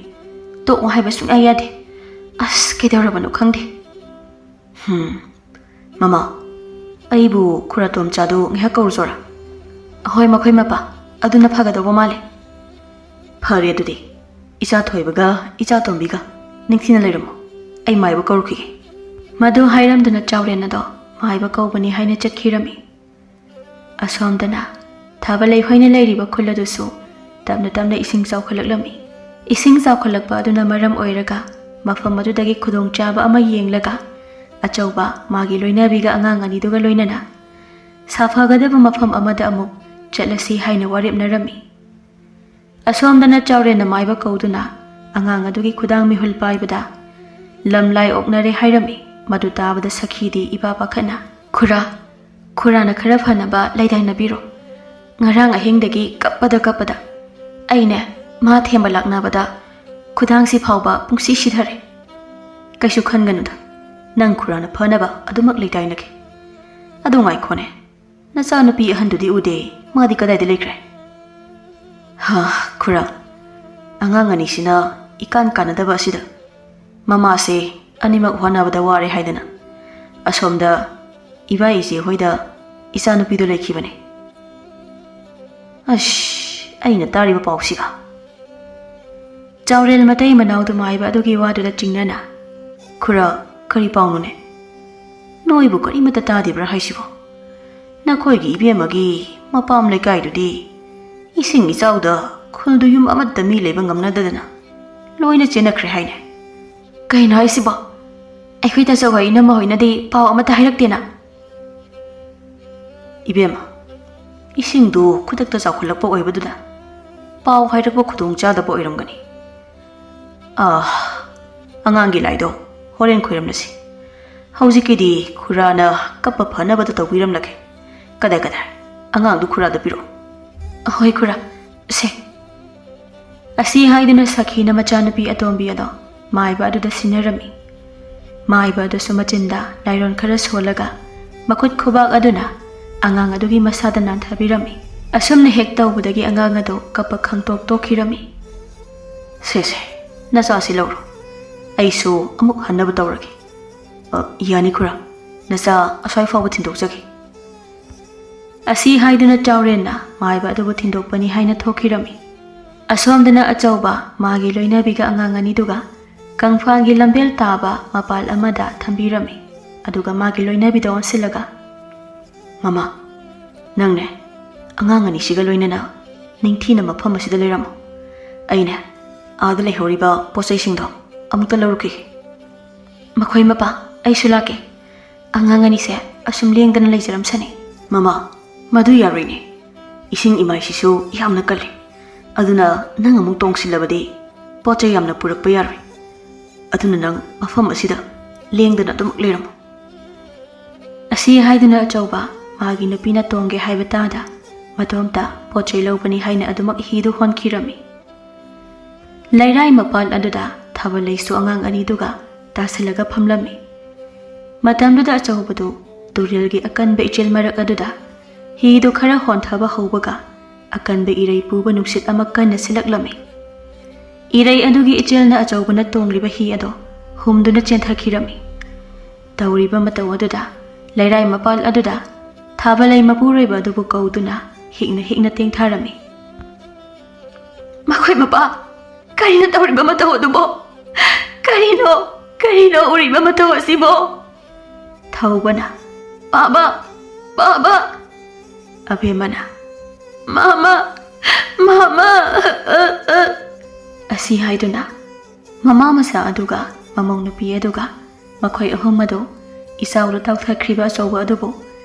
ꯇꯣꯛꯑꯣ ꯍꯥꯏꯕ ꯁꯨꯡꯌꯥ ꯌꯥꯗꯦ꯫ ꯑꯁ, ꯀꯩꯗꯧꯔꯕꯅꯣ ꯈꯪꯗꯦ"꯫ "ꯍꯝ, ꯃꯃꯥ, ꯑꯩꯕꯨ ꯈꯨꯔꯥꯇꯣꯝꯆꯥꯗꯨ ꯉꯥꯏꯍꯥꯛ ꯀꯧꯔꯨꯆꯣꯔꯥ?" "ꯍꯣꯏ, ꯃꯈꯣꯏ ꯃꯄꯥ, ꯑꯗꯨꯅ ꯐꯒꯗꯧꯕ ꯃꯥꯜꯂꯦ"꯫ "ꯐꯔꯦ ꯑꯗꯨꯗꯤ, ꯏꯆꯥ ꯊꯣꯏꯕꯒ ꯏꯆꯥ ꯇꯣꯝꯕꯤꯒ ꯅꯤꯡꯊꯤꯅ ꯂꯩꯔꯝꯃꯣ, ꯑꯩ ꯃꯥꯏꯕ ꯀꯧꯔꯨꯈꯤꯒꯦ"꯫ ꯃꯗꯨ ꯍꯥꯏꯔꯝꯗꯨꯅ ꯆꯥꯎꯔꯦꯟ ꯑꯗꯣ ꯃꯥꯏꯕ ꯀꯧꯕꯅꯤ ꯍꯥꯏꯅ ꯆꯠꯈꯤꯔꯝꯃꯤ꯫ ꯑꯁꯣꯝꯗꯅ ꯊꯥꯕ ꯂꯩꯈꯣꯏꯅ ꯂꯩꯔꯤꯕ ꯈꯨꯜ ꯑꯗꯨꯁꯨ ꯇꯞꯅ ꯇꯞꯅ ꯏꯁꯤꯡ ꯆꯥꯎꯈꯠꯂꯛꯂꯝꯃꯤ꯫ ꯏꯁꯤꯡ ꯆꯥꯎꯈꯠꯂꯛꯄ ꯑꯗꯨꯅ ꯃꯔꯝ ꯑꯣꯏꯔꯒ ꯃꯐꯝ ꯑꯗꯨꯗꯒꯤ ꯈꯨꯗꯣꯡꯆꯥꯕ ꯑꯃ ꯌꯦꯡꯂꯒ ꯑꯆꯧꯕ ꯃꯥꯒꯤ ꯂꯣꯏꯅꯕꯤꯒ ꯑꯉꯥꯡ ꯑꯅꯤꯗꯨꯒ ꯂꯣꯏꯅꯅ ꯁꯥꯐꯒꯗꯕ ꯃꯐꯝ ꯑꯃꯗ ꯑꯃꯨꯛ ꯆꯠꯂꯁꯤ ꯍꯥꯏꯅ ꯋꯥꯔꯦꯞꯅꯔꯝꯃꯤ꯫ ꯑꯁꯣꯝꯗꯅ ꯆꯥꯎꯔꯦꯟꯅ ꯃꯥꯏꯕ ꯀꯧꯗꯨꯅ ꯑꯉꯥꯡ ꯑꯗꯨꯒꯤ ꯈꯨꯗꯥꯡ ꯃꯤꯍꯨꯜ ꯄꯥꯏꯕꯗ ꯂꯝꯂꯥꯏ ꯑꯣꯛꯅꯔꯦ ꯍꯥꯏꯔꯝꯃꯤ꯫ ꯃꯗꯨ ꯇꯥꯕꯗ ꯁꯈꯤꯗꯤ ꯏꯄꯥ ꯄꯥꯈꯠꯅ, "ꯈꯨꯔꯥ, ꯈꯨꯔꯥꯅ ꯈꯔ ꯐꯅꯕ ꯂꯩꯗꯥꯏꯅꯕꯤꯔꯣ꯫ ꯉꯔꯥꯡ ꯑꯍꯤꯡꯗꯒꯤ ꯀꯞꯄꯗ ꯀꯞꯄꯗ ꯑꯩꯅꯦ ꯃꯥ ꯊꯦꯝꯕ ꯂꯥꯛꯅꯕꯗ ꯈꯨꯗꯥꯡꯁꯤ ꯐꯥꯎꯕ ꯄꯨꯡꯁꯤ ꯁꯤꯊꯔꯦ"꯫ "ꯀꯩꯁꯨ ꯈꯟꯒꯅꯨꯗ, ꯅꯪ ꯈꯨꯔꯥꯅ ꯐꯅꯕ ꯑꯗꯨꯃꯛ ꯂꯩꯗꯥꯏꯅꯒꯦ꯫ ꯑꯗꯨ ꯉꯥꯏꯈꯣꯅꯦ, ꯅꯆꯥꯅꯨꯄꯤ ꯑꯍꯟꯗꯨꯗꯤ ꯎꯗꯦ, ꯃꯥꯗꯤ ꯀꯗꯥꯏꯗ ꯂꯩꯈ꯭ꯔꯦ?" "ꯍꯥ, ꯈꯨꯔꯥ, ꯑꯉꯥꯡ ꯑꯅꯤꯁꯤꯅ ꯏꯀꯥꯟ ꯀꯥꯟꯅꯗꯕ ꯑꯁꯤꯗ ꯃꯃꯥꯁꯦ ꯑꯅꯤꯃꯛ ꯍꯣꯠꯅꯕꯗ ꯋꯥꯔꯦ ꯍꯥꯏꯗꯅ ꯑꯁꯣꯝꯗ ꯏꯕꯥ ꯏꯆꯦ ꯍꯣꯏꯗ ꯏꯆꯥꯅꯨꯄꯤꯗꯣ ꯂꯩꯈꯤꯕꯅꯦ꯫ ꯑꯁ, ꯑꯩꯅ ꯇꯥꯔꯤꯕ ꯄꯥꯎꯁꯤꯒ꯫ ꯆꯥꯎꯔꯦꯜ ꯃꯇꯩ ꯃꯅꯥꯎꯗꯨ ꯃꯥꯏꯕ ꯑꯗꯨꯒꯤ ꯋꯥꯗꯨꯗ ꯆꯤꯡꯅꯅ, "ꯈꯨꯔꯥ, ꯀꯔꯤ ꯄꯥꯎꯅꯣꯅꯦ? ꯅꯣꯏꯕꯨ ꯀꯔꯤꯃꯠꯇ ꯇꯥꯗꯦꯕ꯭ꯔꯥ ꯍꯥꯏꯁꯤꯕꯣ? ꯅꯈꯣꯏꯒꯤ ꯏꯕꯦꯝꯃꯒꯤ ꯃꯄꯥꯝ ꯂꯩꯀꯥꯏꯗꯨꯗꯤ ꯏꯁꯤꯡ ꯏꯆꯥꯎꯗ ꯈꯨꯜꯗꯨ ꯌꯨꯝ ꯑꯃꯠꯇ ꯃꯤ ꯂꯩꯕ ꯉꯝꯅꯗꯗꯅ ꯂꯣꯏꯅ ꯆꯦꯟꯅꯈ꯭ꯔꯦ ꯍꯥꯏꯅꯦ?" "ꯀꯩꯅꯣ ꯍꯥꯏꯁꯤꯕꯣ? ꯑꯩꯈꯣꯏ ꯇꯥꯆꯧ ꯍꯣꯏ ꯏꯅꯝꯃ ꯍꯣꯏꯅꯗꯤ ꯄꯥꯎ ꯑꯃꯠꯇ ꯍꯥꯏꯔꯛꯇꯦꯅ?" "ꯏꯕꯦꯝꯃ, ꯏꯁꯤꯡꯗꯨ ꯈꯨꯗꯛꯇ ꯆꯥꯎꯈꯠꯂꯛꯄ ꯑꯣꯏꯕꯗꯨꯗ ꯄꯥꯎ ꯍꯥꯏꯔꯛꯄ ꯈꯨꯗꯣꯡ ꯆꯥꯗꯕ ꯑꯣꯏꯔꯝꯒꯅꯤ꯫ ꯑꯥ, ꯑꯉꯥꯡꯒꯤ ꯂꯥꯏꯗꯣ ꯍꯣꯔꯦꯟ ꯈꯣꯏꯔꯝꯂꯁꯤ꯫ ꯍꯧꯖꯤꯛꯀꯤꯗꯤ ꯈꯨꯔꯥꯅ ꯀꯞꯄ ꯐꯅꯕꯗ ꯇꯧꯕꯤꯔꯝꯂꯒꯦ꯫ ꯀꯗꯥꯏ, ꯀꯗꯥꯏ? ꯑꯉꯥꯡꯗꯨ ꯈꯨꯔꯥꯗ ꯄꯤꯔꯛꯑꯣ꯫" "ꯑꯍꯣꯏ ꯈꯨꯔꯥ, ꯁꯦ꯫" ꯑꯁꯤ ꯍꯥꯏꯗꯨꯅ ꯁꯈꯤꯅ ꯃꯆꯥꯅꯨꯄꯤ ꯑꯇꯣꯝꯕꯤ ꯑꯗꯣ ꯃꯥꯏꯕ ꯑꯗꯨꯗ ꯁꯤꯟꯅꯔꯝꯃꯤ꯫ ꯃꯥꯏꯕ ꯑꯗꯨꯁꯨ ꯃꯆꯤꯟꯗ ꯂꯥꯏꯔꯣꯟ ꯈꯔ ꯁꯣꯜꯂꯒ ꯃꯈꯨꯠ ꯈꯨꯕꯥꯛ ꯑꯗꯨꯅ ꯑꯉꯥꯡ ꯑꯗꯨꯒꯤ ꯃꯁꯥꯗ ꯅꯥꯟꯊꯕꯤꯔꯝꯃꯤ꯫ ꯑꯁꯨꯝꯅ ꯍꯦꯛ ꯇꯧꯕꯗꯒꯤ ꯑꯉꯥꯡ ꯑꯗꯨ ꯀꯞꯄ ꯈꯪꯇꯣꯛ ꯇꯣꯛꯈꯤꯔꯝꯃꯤ꯫ "ꯁꯦ, ꯁꯦ, ꯅꯆꯥꯁꯤ ꯂꯧꯔꯣ꯫ ꯑꯩꯁꯨ ꯑꯃꯨꯛ ꯍꯟꯅꯕ ꯇꯧꯔꯒꯦ꯫ ꯑ, ꯌꯥꯅꯤ ꯈꯨꯔꯥ, ꯅꯆꯥ ꯑꯁ꯭ꯋꯥꯏ ꯐꯥꯎꯕ ꯊꯤꯟꯗꯣꯛꯆꯒꯦ꯫" ꯑꯁꯤ ꯍꯥꯏꯗꯨꯅ ꯆꯥꯎꯔꯦꯟꯅ ꯃꯥꯏꯕ ꯑꯗꯨꯕꯨ ꯊꯤꯟꯗꯣꯛꯄꯅꯤ ꯍꯥꯏꯅ ꯊꯣꯛꯈꯤꯔꯝꯃꯤ꯫ ꯑꯁꯣꯝꯗꯅ ꯑꯆꯧꯕ ꯃꯥꯒꯤ ꯂꯣꯏꯅꯕꯤꯒ ꯑꯉꯥꯡ ꯑꯅꯤꯗꯨꯒ ꯀꯪꯐꯥꯜꯒꯤ ꯂꯝꯕꯦꯜ ꯇꯥꯕ ꯃꯄꯥꯜ ꯑꯃꯗ ꯊꯝꯕꯤꯔꯝꯃꯤ꯫ ꯑꯗꯨꯒ ꯃꯥꯒꯤ ꯂꯣꯏꯅꯕꯤꯗ ꯑꯣꯟꯁꯤꯜꯂꯒ, "ꯃꯃꯥ, ꯅꯪꯅꯦ ꯑꯉꯥꯡ ꯑꯅꯤꯁꯤꯒ ꯂꯣꯏꯅꯅ ꯅꯤꯡꯊꯤꯅ ꯃꯐꯝ ꯑꯁꯤꯗ ꯂꯩꯔꯝꯃꯣ꯫ ꯑꯩꯅꯦ ꯑꯥꯗ ꯂꯩꯍꯧꯔꯤꯕ ꯄꯣꯠ ꯆꯩꯁꯤꯡꯗꯣ ꯑꯃꯨꯛꯇ ꯂꯧꯔꯨꯈꯤꯒꯦ꯫" "ꯃꯈꯣꯏ ꯃꯄꯥ, ꯑꯩꯁꯨ ꯂꯥꯛꯀꯦ꯫ ꯑꯉꯥꯡ ꯑꯅꯤꯁꯦ ꯑꯁꯨꯝ ꯂꯦꯡꯗꯅ ꯂꯩꯖꯔꯝꯁꯅꯤ꯫" "ꯃꯃꯥ, ꯃꯗꯨ ꯌꯥꯔꯣꯏꯅꯦ꯫ ꯏꯁꯤꯡ ꯏꯃꯥꯏꯁꯤꯁꯨ ꯌꯥꯝꯅ ꯀꯜꯂꯤ꯫ ꯑꯗꯨꯅ ꯅꯪ ꯑꯃꯨꯛ ꯇꯣꯡꯁꯤꯜꯂꯕꯗꯤ ꯄꯣꯠ ꯆꯩ ꯌꯥꯝꯅ ꯄꯨꯔꯛꯄ ꯌꯥꯔꯣꯏ꯫ ꯑꯗꯨꯅ ꯅꯪ ꯃꯐꯝ ꯑꯁꯤꯗ ꯂꯦꯡꯗꯅ ꯑꯗꯨꯃꯛ ꯂꯩꯔꯝꯃꯨ꯫" ꯑꯁꯤ ꯍꯥꯏꯗꯨꯅ ꯑꯆꯧꯕ ꯃꯥꯒꯤ ꯅꯨꯄꯤꯅ ꯇꯣꯡꯒꯦ ꯍꯥꯏꯕ ꯇꯥꯗ ꯃꯇꯣꯝꯇ ꯄꯣꯠ ꯆꯩ ꯂꯧꯕꯅꯤ ꯍꯥꯏꯅ ꯑꯗꯨꯃꯛ ꯍꯤꯗꯨ ꯍꯣꯟꯈꯤꯔꯝꯃꯤ꯫ ꯂꯩꯔꯥꯏ ꯃꯄꯥꯟ ꯑꯗꯨꯗ ꯊꯥꯕꯜ ꯂꯩꯁꯨ ꯑꯉꯥꯡ ꯑꯅꯤꯗꯨꯒ ꯇꯥꯁꯤꯜꯂꯒ ꯐꯝꯂꯝꯃꯤ꯫ ꯃꯇꯝꯗꯨꯗ ꯑꯆꯧꯕꯗꯨ ꯇꯨꯔꯦꯜꯒꯤ ꯑꯀꯟꯕ ꯏꯆꯦꯜ ꯃꯔꯛ ꯑꯗꯨꯗ ꯍꯤꯗꯨ ꯈꯔ ꯍꯣꯟꯊꯕ ꯍꯧꯕꯒ ꯑꯀꯟꯕ ꯏꯔꯩ ꯄꯨꯕ ꯅꯨꯡꯁꯤꯠ ꯑꯃ ꯀꯟꯅ ꯁꯤꯜꯂꯛꯂꯝꯃꯤ꯫ ꯏꯔꯩ ꯑꯗꯨꯒꯤ ꯏꯆꯦꯜꯅ ꯑꯆꯧꯕꯅ ꯇꯣꯡꯂꯤꯕ ꯍꯤ ꯑꯗꯣ ꯍꯨꯝꯗꯨꯅ ꯆꯦꯟꯊꯈꯤꯔꯝꯃꯤ꯫ ꯇꯧꯔꯤꯕ ꯃꯇꯧ ꯑꯗꯨꯗ ꯂꯩꯔꯥꯏ ꯃꯄꯥꯜ ꯑꯗꯨꯗ ꯊꯥꯕꯂꯩ ꯃꯄꯨꯔꯣꯏꯕ ꯑꯗꯨꯕꯨ ꯀꯧꯗꯨꯅ ꯍꯤꯛꯅ ꯍꯤꯛꯅ ꯇꯦꯡꯊꯔꯝꯃꯤ꯫ "ꯃꯈꯣꯏ ꯃꯄꯥ, ꯀꯔꯤꯅꯣ ꯇꯧꯔꯤꯕ ꯃꯇꯧ ꯑꯗꯨꯕꯣ? ꯀꯔꯤꯅꯣ, ꯀꯔꯤꯅꯣ ꯎꯔꯤꯕ ꯃꯇꯧ ꯑꯁꯤꯕꯣ?" ꯊꯧꯕꯅ, "ꯄꯥꯕ, ꯄꯥꯕ!" ꯑꯕꯦꯝꯃꯅ, "ꯃꯃꯥ, ꯃꯃꯥ!" ꯑꯁꯤ ꯍꯥꯏꯗꯨꯅ ꯃꯃꯥ ꯃꯆꯥ ꯑꯗꯨꯒ ꯃꯃꯧ ꯅꯨꯄꯤ ꯑꯗꯨꯒ ꯃꯈꯣꯏ ꯑꯍꯨꯝ ꯑꯗꯨ ꯏꯆꯥꯎꯗ ꯇꯥꯎꯊꯈ꯭ꯔꯤꯕ ꯑꯆꯧꯕ ꯑꯗꯨꯕꯨ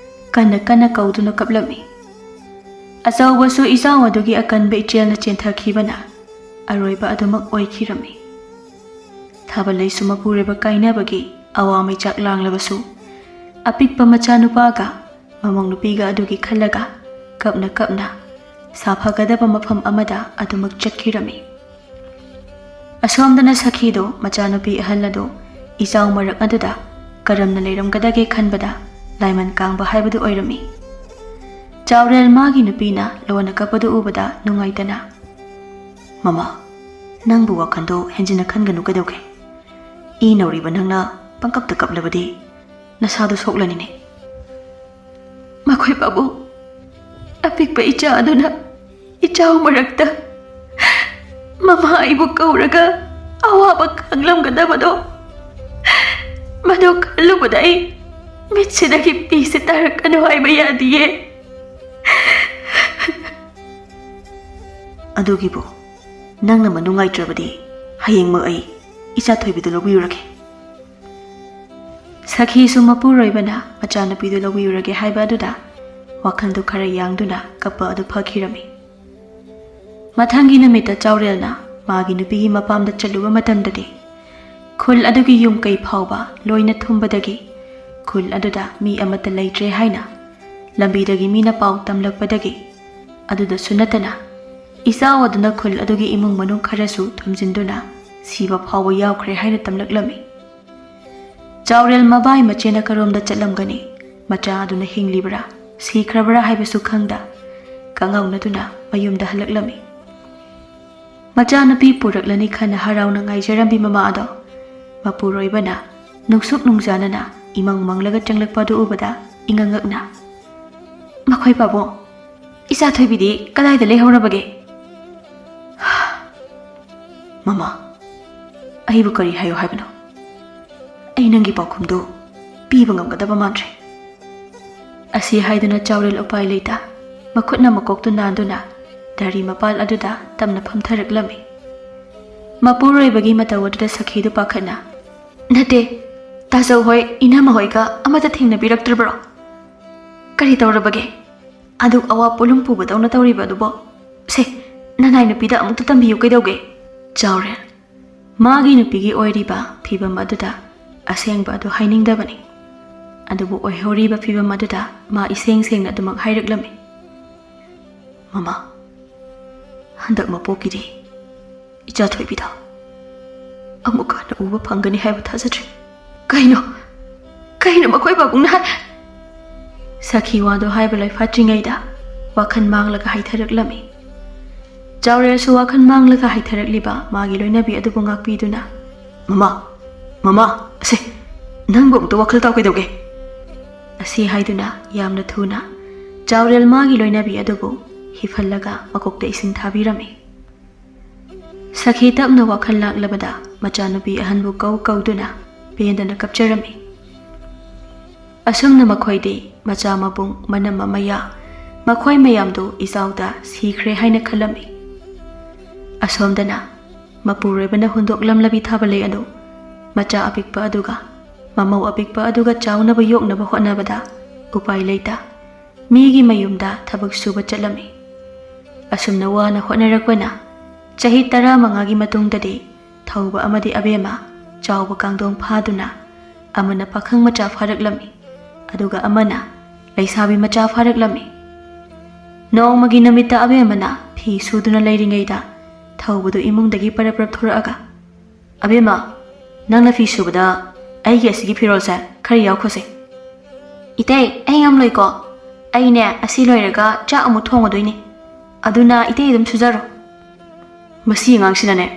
ꯀꯟꯅ ꯀꯟꯅ ꯀꯧꯗꯨꯅ ꯀꯞꯂꯝꯃꯤ꯫ ꯑꯆꯧꯕꯁꯨ ꯏꯆꯥꯎ ꯑꯗꯨꯒꯤ ꯑꯀꯟꯕ ꯏꯆꯦꯜꯅ ꯆꯦꯟꯊꯈꯤꯕꯅ ꯑꯔꯣꯏꯕ ꯑꯗꯨꯃꯛ ꯑꯣꯏꯈꯤꯔꯝꯃꯤ꯫ ꯊꯥꯕꯂꯩꯁꯨ ꯃꯄꯨꯔꯣꯏꯕ ꯀꯥꯏꯅꯕꯒꯤ ꯑꯋꯥ ꯃꯩꯆꯥꯛ ꯂꯥꯡꯂꯕꯁꯨ, ꯑꯄꯤꯛꯄ ꯃꯆꯥꯅꯨꯄꯥꯒ ꯃꯃꯧ ꯅꯨꯄꯤꯒ ꯑꯗꯨꯒꯤ ꯈꯜꯂꯒ ꯀꯞꯅ ꯀꯞꯅ ꯁꯥꯐꯒꯗꯕ ꯃꯐꯝ ꯑꯃꯗ ꯑꯗꯨꯃꯛ ꯆꯠꯈꯤꯔꯝꯃꯤ꯫ ꯑꯁꯣꯝꯗꯅ ꯁꯈꯤꯗꯨ ꯃꯆꯥꯅꯨꯄꯤ ꯑꯍꯜ ꯑꯗꯨ ꯏꯆꯥꯎ ꯃꯔꯛ ꯑꯗꯨꯗ ꯀꯔꯝꯅ ꯂꯩꯔꯝꯒꯗꯒꯦ ꯈꯟꯕꯗ ꯂꯥꯏꯃꯟ ꯀꯥꯡꯕ ꯍꯥꯏꯕꯗꯨ ꯑꯣꯏꯔꯝꯃꯤ꯫ ꯆꯥꯎꯔꯦꯜ ꯃꯥꯒꯤ ꯅꯨꯄꯤꯅ ꯂꯣꯟꯅ ꯀꯞꯄꯗꯨ ꯎꯕꯗ ꯅꯨꯡꯉꯥꯏꯇꯅ, "ꯃꯃꯥ, ꯅꯪꯕꯨ ꯋꯥꯈꯜꯗꯣ ꯍꯦꯟꯖꯤꯟꯅ ꯈꯟꯒꯅꯨ ꯀꯩꯗꯧꯒꯦ? ꯏ ꯅꯧꯔꯤꯕ ꯅꯪꯅ ꯄꯪꯀꯞꯇ ꯀꯞꯂꯕꯗꯤ ꯅꯁꯥꯗꯣ ꯁꯣꯛꯂꯅꯤꯅꯦ꯫ ꯃꯈꯣꯏ ꯄꯥꯕꯨꯡ, ꯑꯄꯤꯛꯄ ꯏꯆꯥ ꯑꯗꯨꯅ ꯏꯆꯥꯎ ꯃꯔꯛꯇ ꯃꯃꯥ ꯑꯩꯕꯨ ꯀꯧꯔꯒ ꯑꯋꯥꯕ ꯈꯥꯡꯂꯝꯒꯗꯕꯗꯣ, ꯃꯗꯨ ꯈꯜꯂꯨꯕꯗ ꯑꯩ ꯃꯤꯠꯁꯤꯗꯒꯤ ꯄꯤꯁꯦ ꯇꯥꯔꯛꯀꯅꯨ ꯍꯥꯏꯕ ꯌꯥꯗꯤꯌꯦ꯫" "ꯑꯗꯨꯒꯤꯕꯨ ꯅꯪꯅ ꯃꯅꯨꯡꯉꯥꯏꯇ꯭ꯔꯕꯗꯤ ꯍꯌꯦꯡꯃꯛ ꯑꯩ ꯏꯆꯥ ꯊꯣꯏꯕꯤꯗꯨ ꯂꯧꯕꯤꯔꯨꯔꯒꯦ꯫" ꯁꯈꯤꯁꯨ ꯃꯄꯨꯔꯣꯏꯕꯅ ꯃꯆꯥꯅꯨꯄꯤꯗꯨ ꯂꯧꯕꯤꯔꯨꯔꯒꯦ ꯍꯥꯏꯕ ꯑꯗꯨꯗ ꯋꯥꯈꯜꯗꯨ ꯈꯔ ꯌꯥꯡꯗꯨꯅ ꯀꯞꯄ ꯑꯗꯨ ꯐꯈꯤꯔꯝꯃꯤ꯫ ꯃꯊꯪꯒꯤ ꯅꯨꯃꯤꯠꯇ ꯆꯥꯎꯔꯦꯜꯅ ꯃꯥꯒꯤ ꯅꯨꯄꯤꯒꯤ ꯃꯄꯥꯝꯗ ꯆꯠꯂꯨꯕ ꯃꯇꯝꯗꯗꯤ ꯈꯨꯜ ꯑꯗꯨꯒꯤ ꯌꯨꯝ ꯀꯩ ꯐꯥꯎꯕ ꯂꯣꯏꯅ ꯊꯨꯝꯕꯗꯒꯤ ꯈꯨꯜ ꯑꯗꯨꯗ ꯃꯤ ꯑꯃꯠꯇ ꯂꯩꯇ꯭ꯔꯦ ꯍꯥꯏꯅ ꯂꯝꯕꯤꯗꯒꯤ ꯃꯤꯅ ꯄꯥꯎ ꯇꯝꯂꯛꯄꯗꯒꯤ, ꯑꯗꯨꯗꯁꯨ ꯅꯠꯇꯅ ꯏꯆꯥꯎ ꯑꯗꯨꯅ ꯈꯨꯜ ꯑꯗꯨꯒꯤ ꯏꯃꯨꯡ ꯃꯅꯨꯡ ꯈꯔꯁꯨ ꯊꯨꯝꯖꯤꯟꯗꯨꯅ ꯁꯤꯕ ꯐꯥꯎꯕ ꯌꯥꯎꯈ꯭ꯔꯦ ꯍꯥꯏꯅ ꯇꯝꯂꯛꯂꯝꯃꯤ꯫ ꯆꯥꯎꯔꯦꯜ ꯃꯕꯥꯏ ꯃꯆꯦꯅ ꯀꯔꯣꯝꯗ ꯆꯠꯂꯝꯒꯅꯤ? ꯃꯆꯥ ꯑꯗꯨꯅ ꯍꯤꯡꯂꯤꯕ꯭ꯔꯥ, ꯁꯤꯈ꯭ꯔꯕ꯭ꯔꯥ ꯍꯥꯏꯕꯁꯨ ꯈꯪꯗ, ꯀꯉꯥꯎꯅꯗꯨꯅ ꯃꯌꯨꯝꯗ ꯍꯜꯂꯛꯂꯝꯃꯤ꯫ ꯃꯆꯥꯅꯨꯄꯤ ꯄꯨꯔꯛꯂꯅꯤ ꯈꯟꯅ ꯍꯔꯥꯎꯅ ꯉꯥꯏꯖꯔꯝꯕꯤ ꯃꯃꯥ ꯑꯗꯣ ꯃꯄꯨꯔꯣꯏꯕꯅ ꯅꯨꯡꯁꯨꯛ ꯅꯨꯡꯖꯥꯅꯅ ꯏꯃꯪ ꯃꯪꯂꯒ ꯆꯪꯂꯛꯄ ꯑꯗꯨ ꯎꯕꯗ ꯏꯉꯛ ꯉꯛꯅ, "ꯃꯈꯣꯏ ꯄꯥꯕꯨꯡ, ꯏꯆꯥ ꯊꯣꯏꯕꯤꯗꯤ ꯀꯗꯥꯏꯗ ꯂꯩꯍꯧꯔꯕꯒꯦ?" "ꯃꯃꯥ, ꯑꯩꯕꯨ ꯀꯔꯤ ꯍꯥꯏꯌꯨ ꯍꯥꯏꯕꯅꯣ? ꯑꯩ ꯅꯪꯒꯤ ꯄꯥꯎꯈꯨꯝꯗꯨ ꯄꯤꯕ ꯉꯝꯒꯗꯕ ꯃꯥꯟꯗ꯭ꯔꯦ"꯫ ꯑꯁꯤ ꯍꯥꯏꯗꯨꯅ ꯆꯥꯎꯔꯦꯜ ꯎꯄꯥꯏ ꯂꯩꯇ ꯃꯈꯨꯠꯅ ꯃꯀꯣꯛꯇꯨ ꯅꯥꯟꯗꯨꯅ ꯗꯥꯔꯤ ꯃꯄꯥꯜ ꯑꯗꯨꯗ ꯇꯞꯅ ꯐꯝꯊꯔꯛꯂꯝꯃꯤ꯫ ꯃꯄꯨꯔꯣꯏꯕꯒꯤ ꯃꯇꯧ ꯑꯗꯨꯗ ꯁꯈꯤꯗꯨ ꯄꯥꯈꯠꯅ, "ꯅꯠꯇꯦ, ꯇꯥꯖꯧ ꯍꯣꯏ, ꯏꯅꯝꯃ ꯍꯣꯏꯒ ꯑꯃꯠꯇ ꯊꯦꯡꯅꯕꯤꯔꯛꯇ꯭ꯔꯕ꯭ꯔꯣ? ꯀꯔꯤ ꯇꯧꯔꯕꯒꯦ? ꯑꯗꯨꯛ ꯑꯋꯥ ꯄꯣꯠꯂꯨꯝ ꯄꯨꯕꯗꯧꯅ ꯇꯧꯔꯤꯕ ꯑꯗꯨꯕꯣ? ꯁꯦ, ꯅꯅꯥꯏ ꯅꯨꯄꯤꯗ ꯑꯃꯨꯛꯇ ꯇꯝꯕꯤꯌꯨ ꯀꯩꯗꯧꯒꯦ?" ꯆꯥꯎꯔꯦꯜ ꯃꯥꯒꯤ ꯅꯨꯄꯤꯒꯤ ꯑꯣꯏꯔꯤꯕ ꯐꯤꯕꯝ ꯑꯗꯨꯗ ꯑꯁꯦꯡꯕ ꯑꯗꯨ ꯍꯥꯏꯅꯤꯡꯗꯕꯅꯤ꯫ ꯑꯗꯨꯕꯨ ꯑꯣꯏꯍꯧꯔꯤꯕ ꯐꯤꯕꯝ ꯑꯗꯨꯗ ꯃꯥ ꯏꯁꯦꯡ ꯁꯦꯡꯅ ꯑꯗꯨꯃꯛ ꯍꯥꯏꯔꯛꯂꯝꯃꯤ꯫ "ꯃꯃꯥ, ꯍꯟꯗꯛ ꯃꯄꯣꯛꯀꯤꯗꯤ ꯏꯆꯥ ꯊꯣꯏꯕꯤꯗꯣ ꯑꯃꯨꯛ ꯍꯟꯅ ꯎꯕ ꯐꯪꯒꯅꯤ ꯍꯥꯏꯕ ꯊꯥꯖꯗ꯭ꯔꯦ"꯫ "ꯀꯩꯅꯣ? ꯀꯩꯅꯣ ꯃꯈꯣꯏ ꯄꯥꯕꯨꯡꯅ ꯍꯥꯏ-?" ꯁꯈꯤ ꯋꯥꯗꯣ ꯍꯥꯏꯕ ꯂꯣꯏ ꯐꯥꯠꯇ꯭ꯔꯤꯉꯩꯗ ꯋꯥꯈꯜ ꯃꯥꯡꯂꯒ ꯍꯥꯏꯊꯔꯛꯂꯝꯃꯤ꯫ ꯆꯥꯎꯔꯦꯜꯁꯨ ꯋꯥꯈꯜ ꯃꯥꯡꯂꯒ ꯍꯥꯏꯊꯔꯛꯂꯤꯕ ꯃꯥꯒꯤ ꯂꯣꯏꯅꯕꯤ ꯑꯗꯨꯕꯨ ꯉꯥꯛꯄꯤꯗꯨꯅ, "ꯃꯃꯥ, ꯃꯃꯥ, ꯑꯁꯦ, ꯅꯪꯕꯨ ꯑꯃꯨꯛꯇ ꯋꯥꯈꯜ ꯇꯥꯎ ꯀꯩꯗꯧꯒꯦ?" ꯑꯁꯤ ꯍꯥꯏꯗꯨꯅ ꯌꯥꯝꯅ ꯊꯨꯅ ꯆꯥꯎꯔꯦꯜ ꯃꯥꯒꯤ ꯂꯣꯏꯅꯕꯤ ꯑꯗꯨꯕꯨ ꯍꯤꯐꯜꯂꯒ ꯃꯀꯣꯛꯇ ꯏꯁꯤꯡ ꯊꯥꯕꯤꯔꯝꯃꯤ꯫ ꯁꯈꯤ ꯇꯞꯅ ꯋꯥꯈꯜ ꯂꯥꯛꯂꯕꯗ ꯃꯆꯥꯅꯨꯄꯤ ꯑꯍꯟꯕꯨ ꯀꯧ ꯀꯧꯗꯨꯅ ꯄꯦꯟꯗꯅ ꯀꯞꯆꯔꯝꯃꯤ꯫ ꯑꯁꯨꯝꯅ ꯃꯈꯣꯏꯗꯤ ꯃꯆꯥ ꯃꯕꯨꯡ ꯃꯅꯝ ꯑꯃ ꯌꯥ, ꯃꯈꯣꯏ ꯃꯌꯥꯝꯗꯨ ꯏꯆꯥꯎꯗ ꯁꯤꯈ꯭ꯔꯦ ꯍꯥꯏꯅ ꯈꯜꯂꯝꯃꯤ꯫ ꯑꯁꯣꯝꯗꯅ ꯃꯄꯨꯔꯣꯏꯕꯅ ꯍꯨꯟꯗꯣꯛꯂꯝꯂꯕꯤ ꯊꯥꯕ ꯂꯩ ꯑꯗꯨ ꯃꯆꯥ ꯑꯄꯤꯛꯄ ꯑꯗꯨꯒ ꯃꯃꯧ ꯑꯄꯤꯛꯄ ꯑꯗꯨꯒ ꯆꯥꯎꯅꯕ ꯌꯣꯛꯅꯕ ꯍꯣꯠꯅꯕꯗ ꯎꯄꯥꯏ ꯂꯩꯇ ꯃꯤꯒꯤ ꯃꯌꯨꯝꯗ ꯊꯕꯛ ꯁꯨꯕ ꯆꯠꯂꯝꯃꯤ꯫ ꯑꯁꯨꯝꯅ ꯋꯥꯅ ꯍꯣꯠꯅꯔꯛꯄꯅ ꯆꯍꯤ ꯇꯔꯥꯃꯉꯥꯒꯤ ꯃꯇꯨꯡꯗꯗꯤ ꯊꯧꯕ ꯑꯃꯗꯤ ꯑꯕꯦꯝꯃ ꯆꯥꯎꯕ ꯀꯥꯡꯗꯣꯡ ꯐꯥꯗꯨꯅ ꯑꯃꯅ ꯄꯥꯈꯪ ꯃꯆꯥ ꯐꯥꯔꯛꯂꯝꯃꯤ, ꯑꯗꯨꯒ ꯑꯃꯅ ꯂꯩꯁꯥꯕꯤ ꯃꯆꯥ ꯐꯥꯔꯛꯂꯝꯃꯤ꯫ ꯅꯣꯡꯃꯒꯤ ꯅꯨꯃꯤꯠꯇ ꯑꯕꯦꯝꯃꯅ ꯐꯤ ꯁꯨꯗꯨꯅ ꯂꯩꯔꯤꯉꯩꯗ ꯊꯧꯕꯗꯨ ꯏꯃꯨꯡꯗꯒꯤ ꯄꯔꯞ ꯄꯔꯞ ꯊꯣꯔꯛꯑꯒ, "ꯑꯕꯦꯝꯃ, ꯅꯪꯅ ꯐꯤ ꯁꯨꯕꯗ ꯑꯩꯒꯤ ꯑꯁꯤꯒꯤ ꯐꯤꯔꯣꯜꯁꯦ ꯈꯔ ꯌꯥꯎꯈꯣꯁꯦ"꯫ "ꯏꯇꯩ, ꯑꯩ ꯉꯝꯂꯣꯏꯀꯣ꯫ ꯑꯩꯅꯦ, ꯑꯁꯤ ꯂꯣꯏꯔꯒ ꯆꯥꯛ ꯑꯃꯨꯛ ꯊꯣꯡꯉꯗꯣꯏꯅꯤ꯫ ꯑꯗꯨꯅ ꯏꯇꯩ ꯑꯗꯨꯝ ꯁꯨꯖꯔꯣ"꯫ ꯃꯁꯤ ꯑꯉꯥꯡꯁꯤꯅꯅꯦ,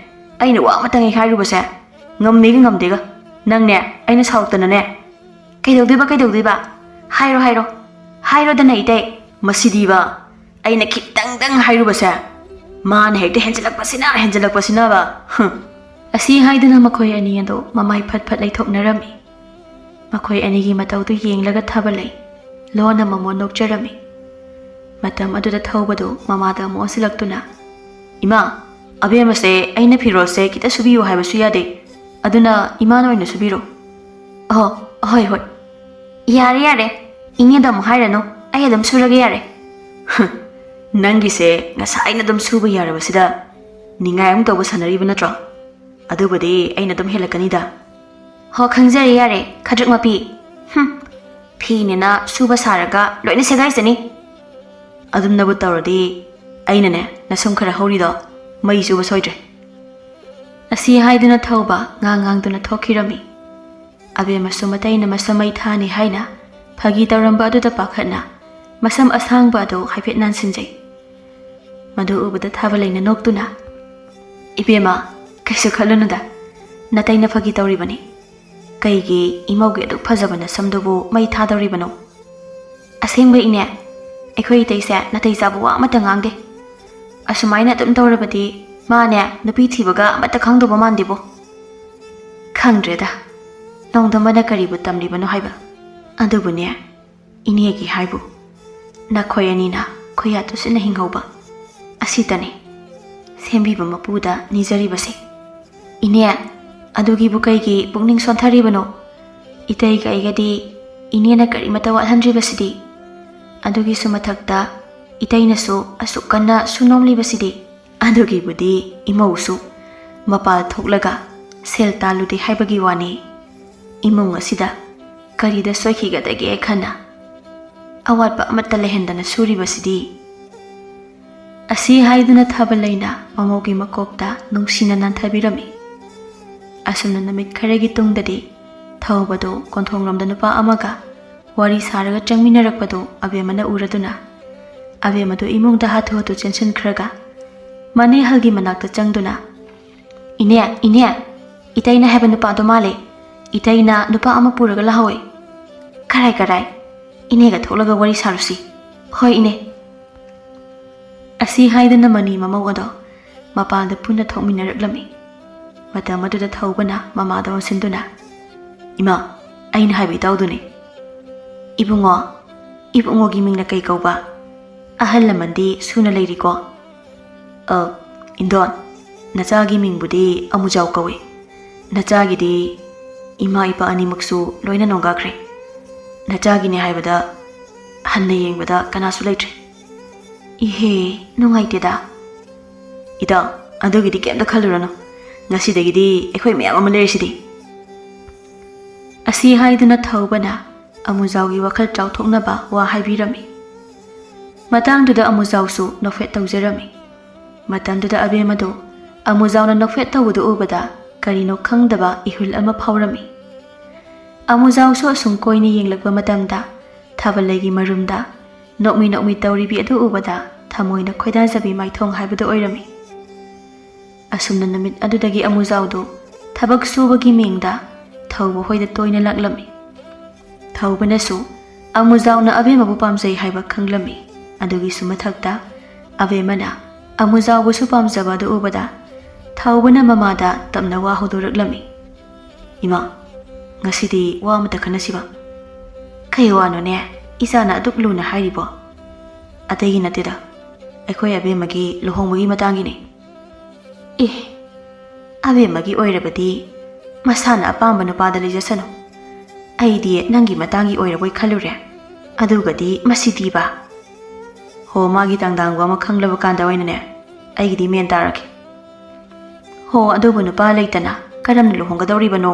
ꯑꯩꯅ ꯋꯥ ꯑꯃꯇꯪ ꯍꯦꯛ ꯍꯥꯏꯔꯨꯕꯁꯦ, ꯉꯝꯃꯦꯒ ꯉꯝꯗꯦꯒ꯫ ꯅꯪꯅꯦ, ꯑꯩꯅ ꯁꯥꯎꯔꯛꯇꯅꯅꯦ꯫ ꯀꯩꯗꯧꯗꯣꯏꯕ, ꯀꯩꯗꯧꯗꯣꯏꯕ? ꯍꯥꯏꯔꯣ, ꯍꯥꯏꯔꯣ꯫ ꯍꯥꯏꯔꯣꯗꯅ, ꯏꯇꯩ꯫ ꯃꯁꯤꯗꯤꯕ, ꯑꯩꯅ ꯈꯤꯇꯪꯗꯪ ꯍꯥꯏꯔꯨꯕꯁꯦ, ꯃꯥꯅ ꯍꯦꯛꯇ ꯍꯦꯟꯖꯜꯂꯛꯄꯁꯤꯅ, ꯍꯦꯟꯖꯜꯂꯛꯄꯁꯤꯅꯕ꯫ ꯍꯨꯝ꯫ ꯑꯁꯤ ꯍꯥꯏꯗꯨꯅ ꯃꯈꯣꯏ ꯑꯅꯤ ꯑꯗꯨ ꯃꯃꯥꯏ ꯐꯠ ꯐꯠ ꯂꯩꯊꯣꯛꯅꯔꯝꯃꯤ꯫ ꯃꯈꯣꯏ ꯑꯅꯤꯒꯤ ꯃꯇꯧꯗꯨ ꯌꯦꯡꯂꯒ ꯊꯥꯕꯂꯩ ꯂꯣꯟꯅ ꯃꯃꯣꯟ ꯅꯣꯛꯆꯔꯝꯃꯤ꯫ ꯃꯇꯝ ꯑꯗꯨꯗ ꯊꯧꯕꯗꯨ ꯃꯃꯥꯗ ꯑꯃꯨꯛ ꯑꯣꯟꯁꯤꯜꯂꯛꯇꯨꯅ, "ꯏꯃꯥ, ꯑꯕꯦꯝꯃꯁꯦ ꯑꯩꯅ ꯐꯤꯔꯣꯜꯁꯦ ꯈꯤꯇ ꯁꯨꯕꯤꯌꯨ ꯍꯥꯏꯕꯁꯨ ꯌꯥꯗꯦ, ꯑꯗꯨꯅ ꯏꯃꯥꯅ ꯑꯣꯏꯅ ꯁꯨꯕꯤꯔꯣ꯫" "ꯑꯍꯣ, ꯑꯍꯣꯏ, ꯍꯣꯏ꯫ ꯌꯥꯔꯦ, ꯌꯥꯔꯦ꯫ ꯏꯅꯦꯗ ꯑꯃꯨꯛ ꯍꯥꯏꯔꯅꯨ, ꯑꯩ ꯑꯗꯨꯝ ꯁꯨꯔꯒꯦ, ꯌꯥꯔꯦ꯫" "ꯍ, ꯅꯪꯒꯤꯁꯦ ꯉꯁꯥꯏꯅ ꯑꯗꯨꯝ ꯁꯨꯕ ꯌꯥꯔꯕꯁꯤꯗ ꯅꯤꯡꯉꯥꯏ ꯑꯃꯨꯛ ꯇꯧꯕ ꯁꯥꯟꯅꯔꯤꯕ ꯅꯠꯇ꯭ꯔꯣ? ꯑꯗꯨꯕꯨꯗꯤ ꯑꯩꯅ ꯑꯗꯨꯝ ꯍꯦꯜꯂꯛꯀꯅꯤꯗ꯫" "ꯍꯣ, ꯈꯪꯖꯔꯦ, ꯌꯥꯔꯦ, ꯈꯗ꯭ꯔꯛ ꯃꯄꯤ꯫ ꯍꯨꯝ, ꯐꯤꯅꯦꯅ ꯁꯨꯕ ꯁꯥꯔꯒ ꯂꯣꯏꯅ ꯁꯦꯒꯥꯏꯁꯅꯤ꯫ ꯑꯗꯨꯝꯅꯕꯨ ꯇꯧꯔꯗꯤ ꯑꯩꯅꯅꯦ, ꯅꯁꯝ ꯈꯔ ꯍꯧꯔꯤꯗꯣ ꯃꯩ ꯆꯨꯕ ꯁꯣꯏꯗ꯭ꯔꯦ꯫" ꯑꯁꯤ ꯍꯥꯏꯗꯨꯅ ꯊꯧꯕ ꯉꯥꯡ ꯉꯥꯡꯗꯨꯅ ꯊꯣꯛꯈꯤꯔꯝꯃꯤ꯫ ꯑꯕꯦꯝꯃꯁꯨ ꯃꯇꯩꯅ ꯃꯁꯝ ꯃꯩ ꯊꯥꯅꯤ ꯍꯥꯏꯅ ꯐꯥꯒꯤ ꯇꯧꯔꯝꯕ ꯑꯗꯨꯗ ꯄꯥꯈꯠꯅ ꯃꯁꯝ ꯑꯁꯥꯡꯕ ꯑꯗꯨ ꯍꯥꯏꯐꯦꯠ ꯅꯥꯟꯁꯤꯟꯖꯩ꯫ ꯃꯗꯨ ꯎꯕꯗ ꯊꯥꯕꯂꯩꯅ ꯅꯣꯛꯇꯨꯅ, "ꯏꯕꯦꯝꯃ, ꯀꯩꯁꯨ ꯈꯜꯂꯨꯅꯨꯗ, ꯅꯇꯩꯅ ꯐꯥꯒꯤ ꯇꯧꯔꯤꯕꯅꯤ꯫ ꯀꯩꯒꯤ ꯏꯃꯧꯒꯤ ꯑꯗꯨꯛ ꯐꯖꯕ ꯅꯁꯝꯗꯨꯕꯨ ꯃꯩ ꯊꯥꯗꯧꯔꯤꯕꯅꯣ? ꯑꯁꯦꯡꯕ ꯏꯅꯦ, ꯑꯩꯈꯣꯏ ꯏꯇꯩꯁꯦ ꯅꯥꯇꯩ ꯆꯥꯕ ꯋꯥ ꯑꯃꯠꯇ ꯉꯥꯡꯗꯦ꯫ ꯑꯁꯨꯃꯥꯏꯅ ꯑꯗꯨꯝ ꯇꯧꯔꯕꯗꯤ ꯃꯥꯅꯦ ꯅꯨꯄꯤ ꯊꯤꯕꯒ ꯑꯃꯠꯇ ꯈꯪꯗꯧꯕ ꯃꯥꯟꯗꯦꯕꯣ꯫" "ꯈꯪꯗ꯭ꯔꯦꯗ, ꯅꯣꯡꯗꯝꯕꯅ ꯀꯔꯤꯕꯨ ꯇꯝꯂꯤꯕꯅꯣ ꯍꯥꯏꯕ꯫ ꯑꯗꯨꯕꯨꯅꯦ, ꯏꯅꯦꯒꯤ ꯍꯥꯏꯕꯨ ꯅꯈꯣꯏ ꯑꯅꯤꯅ ꯈꯨꯌꯥ ꯇꯨꯁꯤꯟꯅ ꯍꯤꯡꯍꯧꯕ ꯑꯁꯤꯇꯅꯤ ꯁꯦꯝꯕꯤꯕ ꯃꯄꯨꯗ ꯅꯤꯖꯔꯤꯕꯁꯦ꯫ ꯏꯅꯦ, ꯑꯗꯨꯒꯤꯕꯨ ꯀꯩꯒꯤ ꯄꯨꯛꯅꯤꯡ ꯁꯣꯟꯊꯔꯤꯕꯅꯣ? ꯏꯇꯩꯒ ꯑꯩꯒꯗꯤ ꯏꯅꯦꯅ ꯀꯔꯤꯃꯠꯇ ꯋꯥꯠꯍꯟꯗ꯭ꯔꯤꯕꯁꯤꯗꯤ꯫ ꯑꯗꯨꯒꯤꯁꯨ ꯃꯊꯛꯇ ꯏꯇꯩꯅꯁꯨ ꯑꯁꯨꯛ ꯀꯟꯅ ꯁꯨꯅꯣꯝꯂꯤꯕꯁꯤꯗꯤ꯫" "ꯑꯗꯨꯒꯤꯕꯨꯗꯤ ꯏꯃꯧꯁꯨ ꯃꯄꯥꯜ ꯊꯣꯛꯂꯒ ꯁꯦꯜ ꯇꯥꯜꯂꯨꯗꯦ ꯍꯥꯏꯕꯒꯤ ꯋꯥꯅꯤ꯫ ꯏꯃꯨꯡ ꯑꯁꯤꯗ ꯀꯔꯤꯗ ꯁꯣꯏꯈꯤꯒꯗꯒꯦ ꯈꯟꯅ ꯑꯋꯥꯠꯄ ꯑꯃꯠꯇ ꯂꯩꯍꯟꯗꯅ ꯁꯨꯔꯤꯕꯁꯤꯗꯤ꯫" ꯑꯁꯤ ꯍꯥꯏꯗꯨꯅ ꯊꯥꯕꯂꯩꯅ ꯃꯃꯧꯒꯤ ꯃꯀꯣꯛꯇ ꯅꯨꯡꯁꯤꯅ ꯅꯥꯟꯊꯕꯤꯔꯝꯃꯤ꯫ ꯑꯁꯨꯝꯅ ꯅꯨꯃꯤꯠ ꯈꯔꯒꯤ ꯇꯨꯡꯗꯗꯤ ꯊꯧꯕꯗꯨ ꯀꯣꯟꯊꯣꯡꯂꯣꯝꯗ ꯅꯨꯄꯥ ꯑꯃꯒ ꯋꯥꯔꯤ ꯁꯥꯔꯒ ꯆꯪꯃꯤꯟꯅꯔꯛꯄꯗꯨ ꯑꯕꯦꯝꯃꯅ ꯎꯔꯗꯨꯅ ꯑꯕꯦꯝꯃꯗꯨ ꯏꯃꯨꯡꯗ ꯍꯥꯊꯨ ꯍꯥꯊꯨ ꯆꯦꯟꯁꯤꯟꯈ꯭ꯔꯒ ꯃꯅꯦꯍꯜꯒꯤ ꯃꯅꯥꯛꯇ ꯆꯪꯗꯨꯅ, "ꯏꯅꯦ, ꯏꯅꯦ, ꯏꯇꯩꯅ ꯍꯥꯏꯕ ꯅꯨꯄꯥꯗꯣ ꯃꯥꯜꯂꯦ꯫ ꯏꯇꯩꯅ ꯅꯨꯄꯥ ꯑꯃ ꯄꯨꯔꯒ ꯂꯥꯛꯍꯧꯋꯦ꯫ "ꯀꯔꯥꯏ ꯀꯔꯥꯏ? ꯏꯅꯦꯒ ꯊꯣꯛꯂꯒ ꯋꯥꯔꯤ ꯁꯥꯔꯨꯁꯤ꯫" "ꯍꯣꯏ ꯏꯅꯦ꯫" ꯑꯁꯤ ꯍꯥꯏꯗꯨꯅ ꯃꯅꯤ ꯃꯃꯧ ꯑꯗꯣ ꯃꯄꯥꯟꯗ ꯄꯨꯟꯅ ꯊꯣꯛꯃꯤꯟꯅꯔꯛꯂꯝꯃꯤ꯫ ꯃꯇꯝ ꯑꯗꯨꯗ ꯊꯧꯕꯅ ꯃꯃꯥꯗ ꯑꯣꯟꯁꯤꯟꯗꯨꯅ, "ꯏꯃꯥ, ꯑꯩꯅ ꯍꯥꯏꯕ ꯏꯇꯥꯎꯗꯨꯅꯤ꯫" "ꯏꯕꯨꯡꯉꯣ, ꯏꯕꯨꯡꯉꯣꯒꯤ ꯃꯤꯡꯅ ꯀꯩ ꯀꯧꯕ? ꯑꯍꯜ ꯂꯃꯟꯗꯤ ꯁꯨꯅ ꯂꯩꯔꯤꯀꯣ?" "ꯑ, ꯏꯟꯗꯣꯟ, ꯅꯆꯥꯒꯤ ꯃꯤꯡꯕꯨꯗꯤ ꯑꯃꯨꯖꯥꯎ ꯀꯧꯏ꯫ ꯅꯆꯥꯒꯤꯗꯤ ꯏꯃꯥ ꯏꯄꯥ ꯑꯅꯤꯃꯛꯁꯨ ꯂꯣꯏꯅ ꯅꯣꯡꯒꯥꯈ꯭ꯔꯦ꯫ ꯅꯆꯥꯒꯤꯅꯦ ꯍꯥꯏꯕꯗ ꯍꯟꯅ ꯌꯦꯡꯕꯗ ꯀꯅꯥꯁꯨ ꯂꯩꯇ꯭ꯔꯦ꯫" "ꯏꯍꯦ, ꯅꯨꯡꯉꯥꯏꯇꯦꯗ꯫" "ꯏꯇꯥꯎ, ꯑꯗꯨꯒꯤꯗꯤ ꯀꯩꯝꯇ ꯈꯜꯂꯨꯔꯅꯨ꯫ ꯉꯁꯤꯗꯒꯤꯗꯤ ꯑꯩꯈꯣꯏ ꯃꯌꯥꯝ ꯑꯃ ꯂꯩꯔꯤꯁꯤꯗꯤ꯫" ꯑꯁꯤ ꯍꯥꯏꯗꯨꯅ ꯊꯧꯕꯅ ꯑꯃꯨꯖꯥꯎꯒꯤ ꯋꯥꯈꯜ ꯆꯥꯎꯊꯣꯛꯅꯕ ꯋꯥ ꯍꯥꯏꯕꯤꯔꯝꯃꯤ꯫ ꯃꯇꯥꯡꯗꯨꯗ ꯑꯃꯨꯖꯥꯎꯁꯨ ꯅꯣꯛꯐꯦꯠ ꯇꯧꯖꯔꯝꯃꯤ꯫ ꯃꯇꯝꯗꯨꯗ ꯑꯕꯦꯝꯃꯗꯨ ꯑꯃꯨꯖꯥꯎꯅ ꯅꯣꯛꯐꯦꯠ ꯇꯧꯕꯗꯨ ꯎꯕꯗ ꯀꯔꯤꯅꯣ ꯈꯪꯗꯕ ꯏꯍꯨꯜ ꯑꯃ ꯐꯥꯎꯔꯝꯃꯤ꯫ ꯑꯃꯨꯖꯥꯎꯁꯨ ꯑꯁꯨꯝ ꯀꯣꯏꯅ ꯌꯦꯡꯂꯛꯄ ꯃꯇꯝꯗ ꯊꯥꯕꯜꯂꯩꯒꯤ ꯃꯔꯨꯝꯗ ꯅꯣꯛꯃꯤ ꯅꯣꯛꯃꯤ ꯇꯧꯔꯤꯕꯤ ꯑꯗꯨ ꯎꯕꯗ ꯊꯃꯣꯏꯅ ꯈꯣꯏꯗꯥꯖꯕꯤ ꯃꯥꯏꯊꯣꯡ ꯍꯥꯏꯕꯗꯨ ꯑꯣꯏꯔꯝꯃꯤ꯫ ꯑꯁꯨꯝꯅ ꯅꯨꯃꯤꯠ ꯑꯗꯨꯗꯒꯤ ꯑꯃꯨꯖꯥꯎꯗꯨ ꯊꯕꯛ ꯁꯨꯕꯒꯤ ꯃꯤꯡꯗ ꯊꯧꯕ ꯍꯣꯏꯗ ꯇꯣꯏꯅ ꯂꯥꯛꯂꯝꯃꯤ꯫ ꯊꯧꯕꯅꯁꯨ ꯑꯃꯨꯖꯥꯎꯅ ꯑꯕꯦꯝꯃꯕꯨ ꯄꯥꯝꯖꯩ ꯍꯥꯏꯕ ꯈꯪꯂꯝꯃꯤ꯫ ꯑꯗꯨꯒꯤꯁꯨ ꯃꯊꯛꯇ ꯑꯕꯦꯝꯃꯅ ꯑꯃꯨꯖꯥꯎꯕꯨꯁꯨ ꯄꯥꯝꯖꯕ ꯑꯗꯨ ꯎꯕꯗ ꯊꯧꯕꯅ ꯃꯃꯥꯗ ꯇꯞꯅ ꯋꯥ ꯍꯧꯗꯣꯔꯛꯂꯝꯃꯤ꯫ "ꯏꯃꯥ, ꯉꯁꯤꯗꯤ ꯋꯥ ꯑꯃꯇ ꯈꯟꯅꯁꯤꯕ꯫" "ꯀꯩ ꯋꯥꯅꯣꯅꯦ ꯏꯆꯥꯅ ꯑꯗꯨꯛ ꯂꯨꯅ ꯍꯥꯏꯔꯤꯕꯣ?" "ꯑꯇꯩꯒꯤ ꯅꯠꯇꯦꯗ, ꯑꯩꯈꯣꯏ ꯑꯕꯦꯝꯃꯒꯤ ꯂꯨꯍꯣꯡꯕꯒꯤ ꯃꯇꯥꯡꯒꯤꯅꯤ꯫" "ꯑꯦ, ꯑꯕꯦꯝꯃꯒꯤ ꯑꯣꯏꯔꯕꯗꯤ ꯃꯁꯥꯅ ꯑꯄꯥꯝꯕ ꯅꯨꯄꯥꯗ ꯂꯩꯖꯁꯅꯨ꯫ ꯑꯩꯗꯤ ꯅꯪꯒꯤ ꯃꯇꯥꯡꯒꯤ ꯑꯣꯏꯔꯕꯣꯏ ꯈꯜꯂꯨꯔꯦ꯫ ꯑꯗꯨꯒꯗꯤ ꯃꯁꯤꯗꯤꯕ꯫ ꯍꯣ, ꯃꯥꯒꯤ ꯇꯥꯡꯗꯥꯡꯕ ꯑꯃ ꯈꯪꯂꯕ ꯀꯥꯟꯗ ꯑꯣꯏꯅꯅꯦ ꯑꯩꯒꯤꯗꯤ ꯃꯦꯟ ꯇꯥꯔꯒꯦ꯫ ꯍꯣ, ꯑꯗꯨꯕꯨ ꯅꯨꯄꯥ ꯂꯩꯇꯅ ꯀꯔꯝꯅ ꯂꯨꯍꯣꯡꯒꯗꯧꯔꯤꯕꯅꯣ?"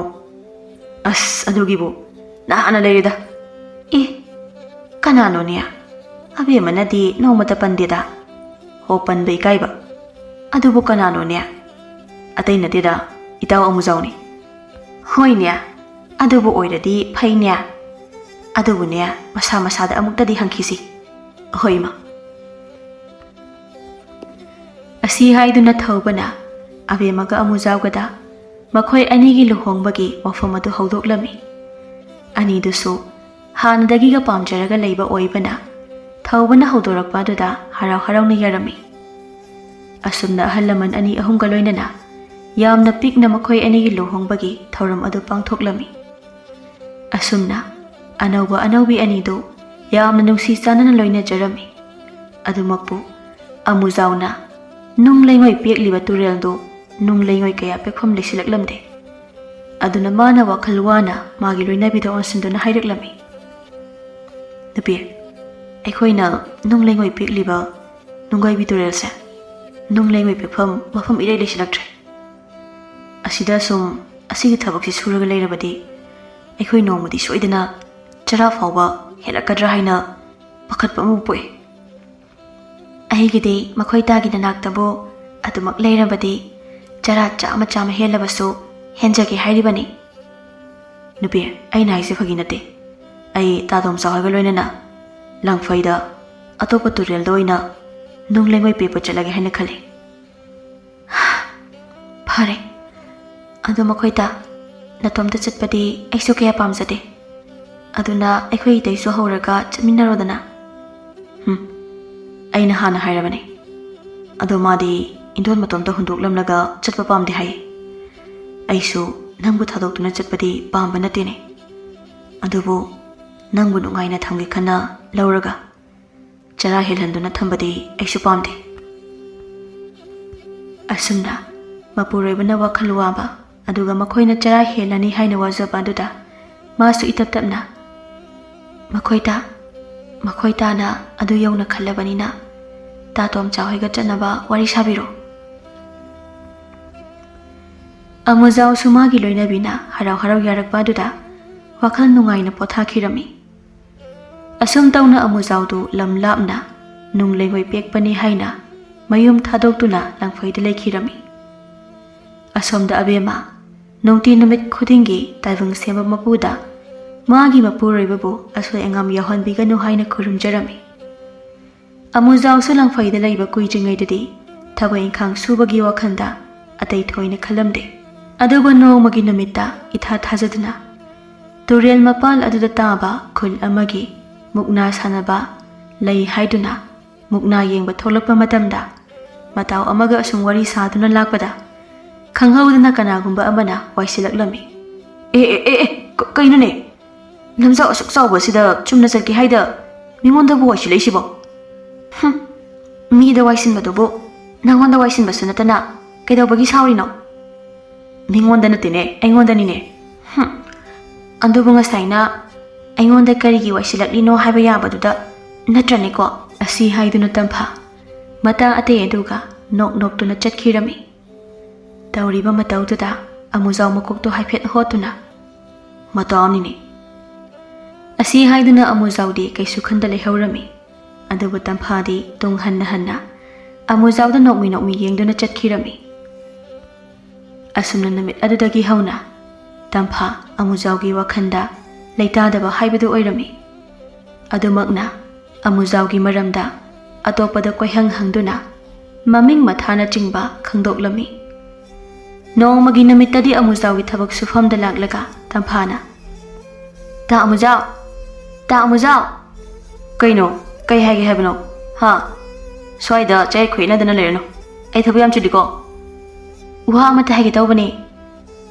"ꯑꯁ, ꯑꯗꯨꯒꯤꯕꯨ ꯅꯍꯥꯟꯅ ꯂꯩꯔꯦꯗ꯫" "ꯑꯦ, ꯀꯅꯥꯅꯣꯅꯦ? ꯑꯕꯦꯝꯃꯅꯗꯤ ꯅꯣꯡꯃꯇ ꯄꯟꯗꯦꯗ꯫" "ꯍꯣ, ꯄꯟꯕ ꯏꯀꯥꯏꯕ꯫ ꯑꯗꯨꯕꯨ ꯀꯅꯥꯅꯣꯅꯦ?" "ꯑꯇꯩ ꯅꯠꯇꯦꯗ, ꯏꯇꯥꯎ ꯑꯃꯨꯖꯥꯎꯅꯤ꯫" "ꯍꯣꯏꯅꯦ, ꯑꯗꯨꯕꯨ ꯑꯣꯏꯔꯗꯤ ꯐꯩꯅꯦ꯫ ꯑꯗꯨꯕꯨꯅꯦ, ꯃꯁꯥ ꯃꯁꯥꯗ ꯑꯃꯨꯛꯇꯗꯤ ꯍꯪꯈꯤꯁꯤ꯫" "ꯍꯣꯏ, ꯏꯃꯥ꯫" ꯑꯁꯤ ꯍꯥꯏꯗꯨꯅ ꯊꯧꯕꯅ ꯑꯕꯦꯝꯃꯒ ꯑꯃꯨꯖꯥꯎꯒꯗ ꯃꯈꯣꯏ ꯑꯅꯤꯒꯤ ꯂꯨꯍꯣꯡꯕꯒꯤ ꯋꯥꯐꯝ ꯑꯗꯨ ꯍꯧꯗꯣꯛꯂꯝꯃꯤ꯫ ꯑꯅꯤꯗꯨꯁꯨ ꯍꯥꯟꯅꯗꯒꯤꯒ ꯄꯥꯝꯖꯔꯒ ꯂꯩꯕ ꯑꯣꯏꯕꯅ, ꯊꯧꯕꯅ ꯍꯧꯗꯣꯔꯛꯄ ꯑꯗꯨꯗ ꯍꯔꯥꯎ ꯍꯔꯥꯎꯅ ꯌꯥꯔꯝꯃꯤ꯫ ꯑꯁꯨꯝꯅ ꯑꯍꯜ ꯂꯃꯟ ꯑꯅꯤ ꯑꯍꯨꯝꯒ ꯂꯣꯏꯅꯅ ꯌꯥꯝꯅ ꯄꯤꯛꯅ ꯃꯈꯣꯏ ꯑꯅꯤꯒꯤ ꯂꯨꯍꯣꯡꯕꯒꯤ ꯊꯧꯔꯝ ꯑꯗꯨ ꯄꯥꯡꯊꯣꯛꯂꯝꯃꯤ꯫ ꯑꯁꯨꯝꯅ ꯑꯅꯧꯕ ꯑꯅꯧꯕꯤ ꯑꯅꯤꯗꯨ ꯌꯥꯝꯅ ꯅꯨꯡꯁꯤ ꯆꯥꯟꯅꯅ ꯂꯣꯏꯅꯖꯔꯝꯃꯤ꯫ ꯑꯗꯨꯃꯛꯄꯨ ꯑꯃꯨꯖꯥꯎꯅ ꯅꯨꯡ ꯂꯩꯉꯣꯏ ꯄꯦꯛꯂꯤꯕ ꯇꯨꯔꯦꯜꯗꯨ ꯅꯨꯡ ꯂꯩꯉꯣꯏ ꯀꯌꯥ ꯄꯦꯛꯐꯝ ꯂꯩꯁꯤꯜꯂꯛꯂꯝꯗꯦ꯫ ꯑꯗꯨꯅ ꯃꯥꯅ ꯋꯥꯈꯜ ꯋꯥꯅ ꯃꯥꯒꯤ ꯂꯣꯏꯅꯕꯤꯗ ꯑꯣꯟꯁꯤꯟꯗꯨꯅ ꯍꯥꯏꯔꯛꯂꯝꯃꯤ, "ꯅꯨꯄꯤ, ꯑꯩꯈꯣꯏꯅ ꯅꯨꯡ ꯂꯩꯉꯣꯏ ꯄꯦꯛꯂꯤꯕ ꯅꯨꯡꯒꯥꯏꯕꯤ ꯇꯨꯔꯦꯜꯁꯦ ꯅꯨꯡ ꯂꯩꯉꯣꯏ ꯄꯦꯛꯐꯝ ꯃꯐꯝ ꯏꯔꯩ ꯂꯩꯁꯤꯜꯂꯛꯇ꯭ꯔꯦ꯫ ꯑꯁꯤꯗ ꯁꯨꯝ ꯑꯁꯤꯒꯤ ꯊꯕꯛꯁꯤ ꯁꯨꯔꯒ ꯂꯩꯔꯕꯗꯤ ꯑꯩꯈꯣꯏ ꯅꯣꯡꯃꯗꯤ ꯁꯣꯏꯗꯅ ꯆꯔꯥ ꯐꯥꯎꯕ ꯍꯦꯜꯂꯛꯀꯗ꯭ꯔꯥ ꯍꯥꯏꯅ ꯄꯥꯈꯠꯄ ꯑꯃ ꯄꯣꯛꯏ꯫ ꯑꯩꯒꯤꯗꯤ ꯃꯈꯣꯏ ꯇꯥꯒꯤ ꯅꯅꯥꯛꯇꯕꯨ ꯑꯗꯨꯃꯛ ꯂꯩꯔꯕꯗꯤ ꯆꯔꯥ ꯆꯥꯝꯃ ꯆꯥꯝꯃ ꯍꯦꯜꯂꯕꯁꯨ ꯍꯦꯟꯖꯒꯦ ꯍꯥꯏꯔꯤꯕꯅꯤ꯫ ꯅꯨꯄꯤ, ꯑꯩꯅ ꯍꯥꯏꯁꯦ ꯐꯥꯒꯤ ꯅꯠꯇꯦ꯫ ꯑꯩ ꯇꯥ ꯇꯣꯝꯆꯥ ꯍꯣꯏꯒ ꯂꯣꯏꯅꯅ ꯂꯪꯐꯩꯗ ꯑꯇꯣꯞꯄ ꯇꯨꯔꯦꯜꯗ ꯑꯣꯏꯅ ꯅꯨꯡ ꯂꯩꯉꯣꯏ ꯄꯦꯛꯄ ꯆꯠꯂꯒꯦ ꯍꯥꯏꯅ ꯈꯜꯂꯤ꯫" "ꯐꯔꯦ꯫ ꯑꯗꯣ ꯃꯈꯣꯏ ꯇꯥ, ꯅꯇꯣꯝꯇ ꯆꯠꯄꯗꯤ ꯑꯩꯁꯨ ꯀꯌꯥ ꯄꯥꯝꯖꯗꯦ꯫ ꯑꯗꯨꯅ ꯑꯩꯈꯣꯏ ꯏꯇꯩꯁꯨ ꯍꯧꯔꯒ ꯆꯠꯃꯤꯟꯅꯔꯣꯗꯅ꯫" "ꯍꯨꯝ, ꯑꯩꯅ ꯍꯥꯟꯅ ꯍꯥꯏꯔꯕꯅꯦ꯫ ꯑꯗꯣ ꯃꯥꯗꯤ ꯏꯟꯗꯣꯟ ꯃꯇꯣꯝꯇ ꯍꯨꯟꯗꯣꯛꯂꯝꯂꯒ ꯆꯠꯄ ꯄꯥꯝꯗꯦ ꯍꯥꯏꯌꯦ꯫ ꯑꯩꯁꯨ ꯅꯪꯕꯨ ꯊꯥꯗꯣꯛꯇꯨꯅ ꯆꯠꯄꯗꯤ ꯄꯥꯝꯕ ꯅꯠꯇꯦꯅꯦ꯫ ꯑꯗꯨꯕꯨ ꯅꯪꯕꯨ ꯅꯨꯡꯉꯥꯏꯅ ꯊꯝꯒꯦ ꯈꯟꯅ ꯂꯧꯔꯒ ꯆꯔꯥ ꯍꯦꯜꯍꯟꯗꯨꯅ ꯊꯝꯕꯗꯤ ꯑꯩꯁꯨ ꯄꯥꯝꯗꯦ꯫" ꯑꯁꯨꯝꯅ ꯃꯄꯨꯔꯣꯏꯕꯅ ꯋꯥꯈꯜ ꯋꯥꯕ, ꯑꯗꯨꯒ ꯃꯈꯣꯏꯅ ꯆꯔꯥ ꯍꯦꯜꯂꯅꯤ ꯍꯥꯏꯅ ꯋꯥꯖꯕ ꯑꯗꯨꯗ ꯃꯥꯁꯨ ꯏꯇꯞ ꯇꯞꯅ, "ꯃꯈꯣꯏ ꯇꯥ, ꯃꯈꯣꯏ ꯇꯥꯅ ꯑꯗꯨ ꯌꯧꯅ ꯈꯜꯂꯕꯅꯤꯅ ꯇꯥ ꯇꯣꯝꯆꯥ ꯍꯣꯏꯒ ꯆꯠꯅꯕ ꯋꯥꯔꯤ ꯁꯥꯕꯤꯔꯣ꯫" ꯑꯃꯨꯖꯥꯎꯁꯨ ꯃꯥꯒꯤ ꯂꯣꯏꯅꯕꯤꯅ ꯍꯔꯥꯎ ꯍꯔꯥꯎ ꯌꯥꯔꯛꯄ ꯑꯗꯨꯗ ꯋꯥꯈꯜ ꯅꯨꯡꯉꯥꯏꯅ ꯄꯣꯊꯥꯈꯤꯔꯝꯃꯤ꯫ ꯑꯁꯨꯝ ꯇꯧꯅ ꯑꯃꯨꯖꯥꯎꯗꯨ ꯂꯝ ꯂꯥꯞꯅ ꯅꯨꯡ ꯂꯩꯉꯣꯏ ꯄꯦꯛꯄꯅꯤ ꯍꯥꯏꯅ ꯃꯌꯨꯝ ꯊꯥꯗꯣꯛꯇꯨꯅ ꯂꯪꯐꯩꯗ ꯂꯩꯈꯤꯔꯝꯃꯤ꯫ ꯑꯁꯣꯝꯗ ꯑꯕꯦꯝꯃ ꯅꯨꯡꯇꯤ ꯅꯨꯃꯤꯠ ꯈꯨꯗꯤꯡꯒꯤ ꯇꯥꯏꯕꯪ ꯁꯦꯝꯕ ꯃꯄꯨꯗ ꯃꯥꯒꯤ ꯃꯄꯨꯔꯣꯏꯕꯕꯨ ꯑꯁꯣꯏ ꯑꯉꯥꯝ ꯌꯥꯎꯍꯟꯕꯤꯒꯅꯨ ꯍꯥꯏꯅ ꯈꯨꯔꯨꯝꯖꯔꯝꯃꯤ꯫ ꯑꯃꯨꯖꯥꯎꯁꯨ ꯂꯪꯐꯩꯗ ꯂꯩꯕ ꯀꯨꯏꯗ꯭ꯔꯤꯉꯩꯗꯗꯤ ꯊꯕꯛ ꯏꯪꯈꯥꯡ ꯁꯨꯕꯒꯤ ꯋꯥꯈꯜꯗ ꯑꯇꯩ ꯊꯣꯏꯅ ꯈꯜꯂꯝꯗꯦ꯫ ꯑꯗꯨꯕꯨ ꯅꯣꯡꯃꯒꯤ ꯅꯨꯃꯤꯠꯇ ꯏꯊꯥ ꯊꯥꯖꯗꯅ ꯇꯨꯔꯦꯜ ꯃꯄꯥꯜ ꯑꯗꯨꯗ ꯇꯥꯕ ꯈꯨꯜ ꯑꯃꯒꯤ ꯃꯨꯛꯅꯥ ꯁꯥꯟꯅꯕ ꯂꯩ ꯍꯥꯏꯗꯨꯅ ꯃꯨꯛꯅꯥ ꯌꯦꯡꯕ ꯊꯣꯛꯂꯛꯄ ꯃꯇꯝꯗ ꯃꯇꯥꯎ ꯑꯃꯒ ꯑꯁꯨꯝ ꯋꯥꯔꯤ ꯁꯥꯗꯨꯅ ꯂꯥꯛꯄꯗ ꯈꯪꯍꯧꯗꯅ ꯀꯅꯥꯒꯨꯝꯕ ꯑꯃꯅ ꯋꯥꯏꯁꯤꯜꯂꯛꯂꯝꯃꯤ꯫ "ꯑꯦ ꯑꯦ ꯑꯦ ꯑꯦ, ꯀ- ꯀꯩꯅꯣꯅꯦ? ꯂꯝꯖꯥꯎ ꯑꯁꯨꯛ ꯆꯥꯎꯕ ꯑꯁꯤꯗ ꯆꯨꯝꯅ ꯆꯠꯀꯦ ꯍꯥꯏꯗ ꯃꯤꯉꯣꯟꯗꯕꯨ ꯋꯥꯏꯁꯤꯜꯂꯛꯏꯁꯤꯕꯣ? ꯍꯨꯝ, ꯃꯤꯗ ꯋꯥꯏꯁꯤꯟꯕꯗꯨꯕꯨ ꯅꯪꯉꯣꯟꯗ ꯋꯥꯏꯁꯤꯟꯕꯁꯨ ꯅꯠꯇꯅ ꯀꯩꯗꯧꯕꯒꯤ ꯁꯥꯎꯔꯤꯅꯣ?" "ꯃꯤꯉꯣꯟꯗ ꯅꯠꯇꯦꯅꯦ, ꯑꯩꯉꯣꯟꯗꯅꯤꯅꯦ꯫" "ꯍꯨꯝ, ꯑꯗꯨꯕꯨ ꯉꯁꯥꯏꯅ ꯑꯩꯉꯣꯟꯗ ꯀꯔꯤꯒꯤ ꯋꯥꯏꯁꯤꯜꯂꯛꯂꯤꯅꯣ ꯍꯥꯏꯕ ꯌꯥꯕꯗꯨꯗ ꯅꯠꯇ꯭ꯔꯅꯦꯀꯣ?" ꯑꯁꯤ ꯍꯥꯏꯗꯨꯅ ꯇꯝꯐꯥ ꯃꯇꯥ ꯑꯇꯩ ꯑꯗꯨꯒ ꯅꯣꯛ ꯅꯣꯛꯇꯨꯅ ꯆꯠꯈꯤꯔꯝꯃꯤ꯫ ꯇꯧꯔꯤꯕ ꯃꯇꯧꯗꯨꯗ ꯑꯃꯨꯖꯥꯎ ꯃꯀꯣꯛꯇꯨ ꯍꯥꯏꯐꯦꯠ ꯍꯣꯠꯇꯨꯅ, "ꯃꯇꯥ ꯑꯃꯅꯤꯅꯦ꯫" ꯑꯁꯤ ꯍꯥꯏꯗꯨꯅ ꯑꯃꯨꯖꯥꯎꯗꯤ ꯀꯩꯁꯨ ꯈꯟꯗ ꯂꯩꯍꯧꯔꯝꯃꯤ꯫ ꯑꯗꯨꯕꯨ ꯇꯝꯐꯥꯗꯤ ꯇꯨꯡ ꯍꯟꯅ ꯍꯟꯅ ꯑꯃꯨꯖꯥꯎꯗ ꯅꯣꯛꯃꯤ ꯅꯣꯛꯃꯤ ꯌꯦꯡꯗꯨꯅ ꯆꯠꯈꯤꯔꯝꯃꯤ꯫ ꯑꯁꯨꯝꯅ ꯅꯨꯃꯤꯠ ꯑꯗꯨꯗꯒꯤ ꯍꯧꯅ ꯇꯝꯐꯥ ꯑꯃꯨꯖꯥꯎꯒꯤ ꯋꯥꯈꯜꯗ ꯂꯩꯇꯥꯗꯕ ꯍꯥꯏꯕꯗꯨ ꯑꯣꯏꯔꯝꯃꯤ꯫ ꯑꯗꯨꯃꯛꯅ ꯑꯃꯨꯖꯥꯎꯒꯤ ꯃꯔꯝꯗ ꯑꯇꯣꯞꯄꯗ ꯀꯣꯏꯍꯪ ꯍꯪꯗꯨꯅ ꯃꯃꯤꯡ ꯃꯊꯥꯅꯆꯤꯡꯕ ꯈꯪꯗꯣꯛꯂꯝꯃꯤ꯫ ꯅꯣꯡꯃꯒꯤ ꯅꯨꯃꯤꯠꯇꯗꯤ ꯑꯃꯨꯖꯥꯎꯒꯤ ꯊꯕꯛ ꯁꯨꯐꯝꯗ ꯂꯥꯛꯂꯒ ꯇꯝꯐꯥꯅ, "ꯇꯥ ꯑꯃꯨꯖꯥꯎ! ꯇꯥ ꯑꯃꯨꯖꯥꯎ!" "ꯀꯩꯅꯣ? ꯀꯩ ꯍꯥꯏꯒꯦ ꯍꯥꯏꯕꯅꯣ? ꯍꯥ? ꯁ꯭ꯋꯥꯏꯗ ꯆꯌꯦꯠ ꯈꯨꯌꯦꯠꯅꯗꯅ ꯂꯩꯔꯅꯨ꯫ ꯑꯩ ꯊꯕꯛ ꯌꯥꯝ ꯆꯤꯜꯂꯤꯀꯣ꯫ ꯋꯥ ꯑꯃꯇ ꯍꯥꯏꯒꯦ ꯇꯧꯕꯅꯦ꯫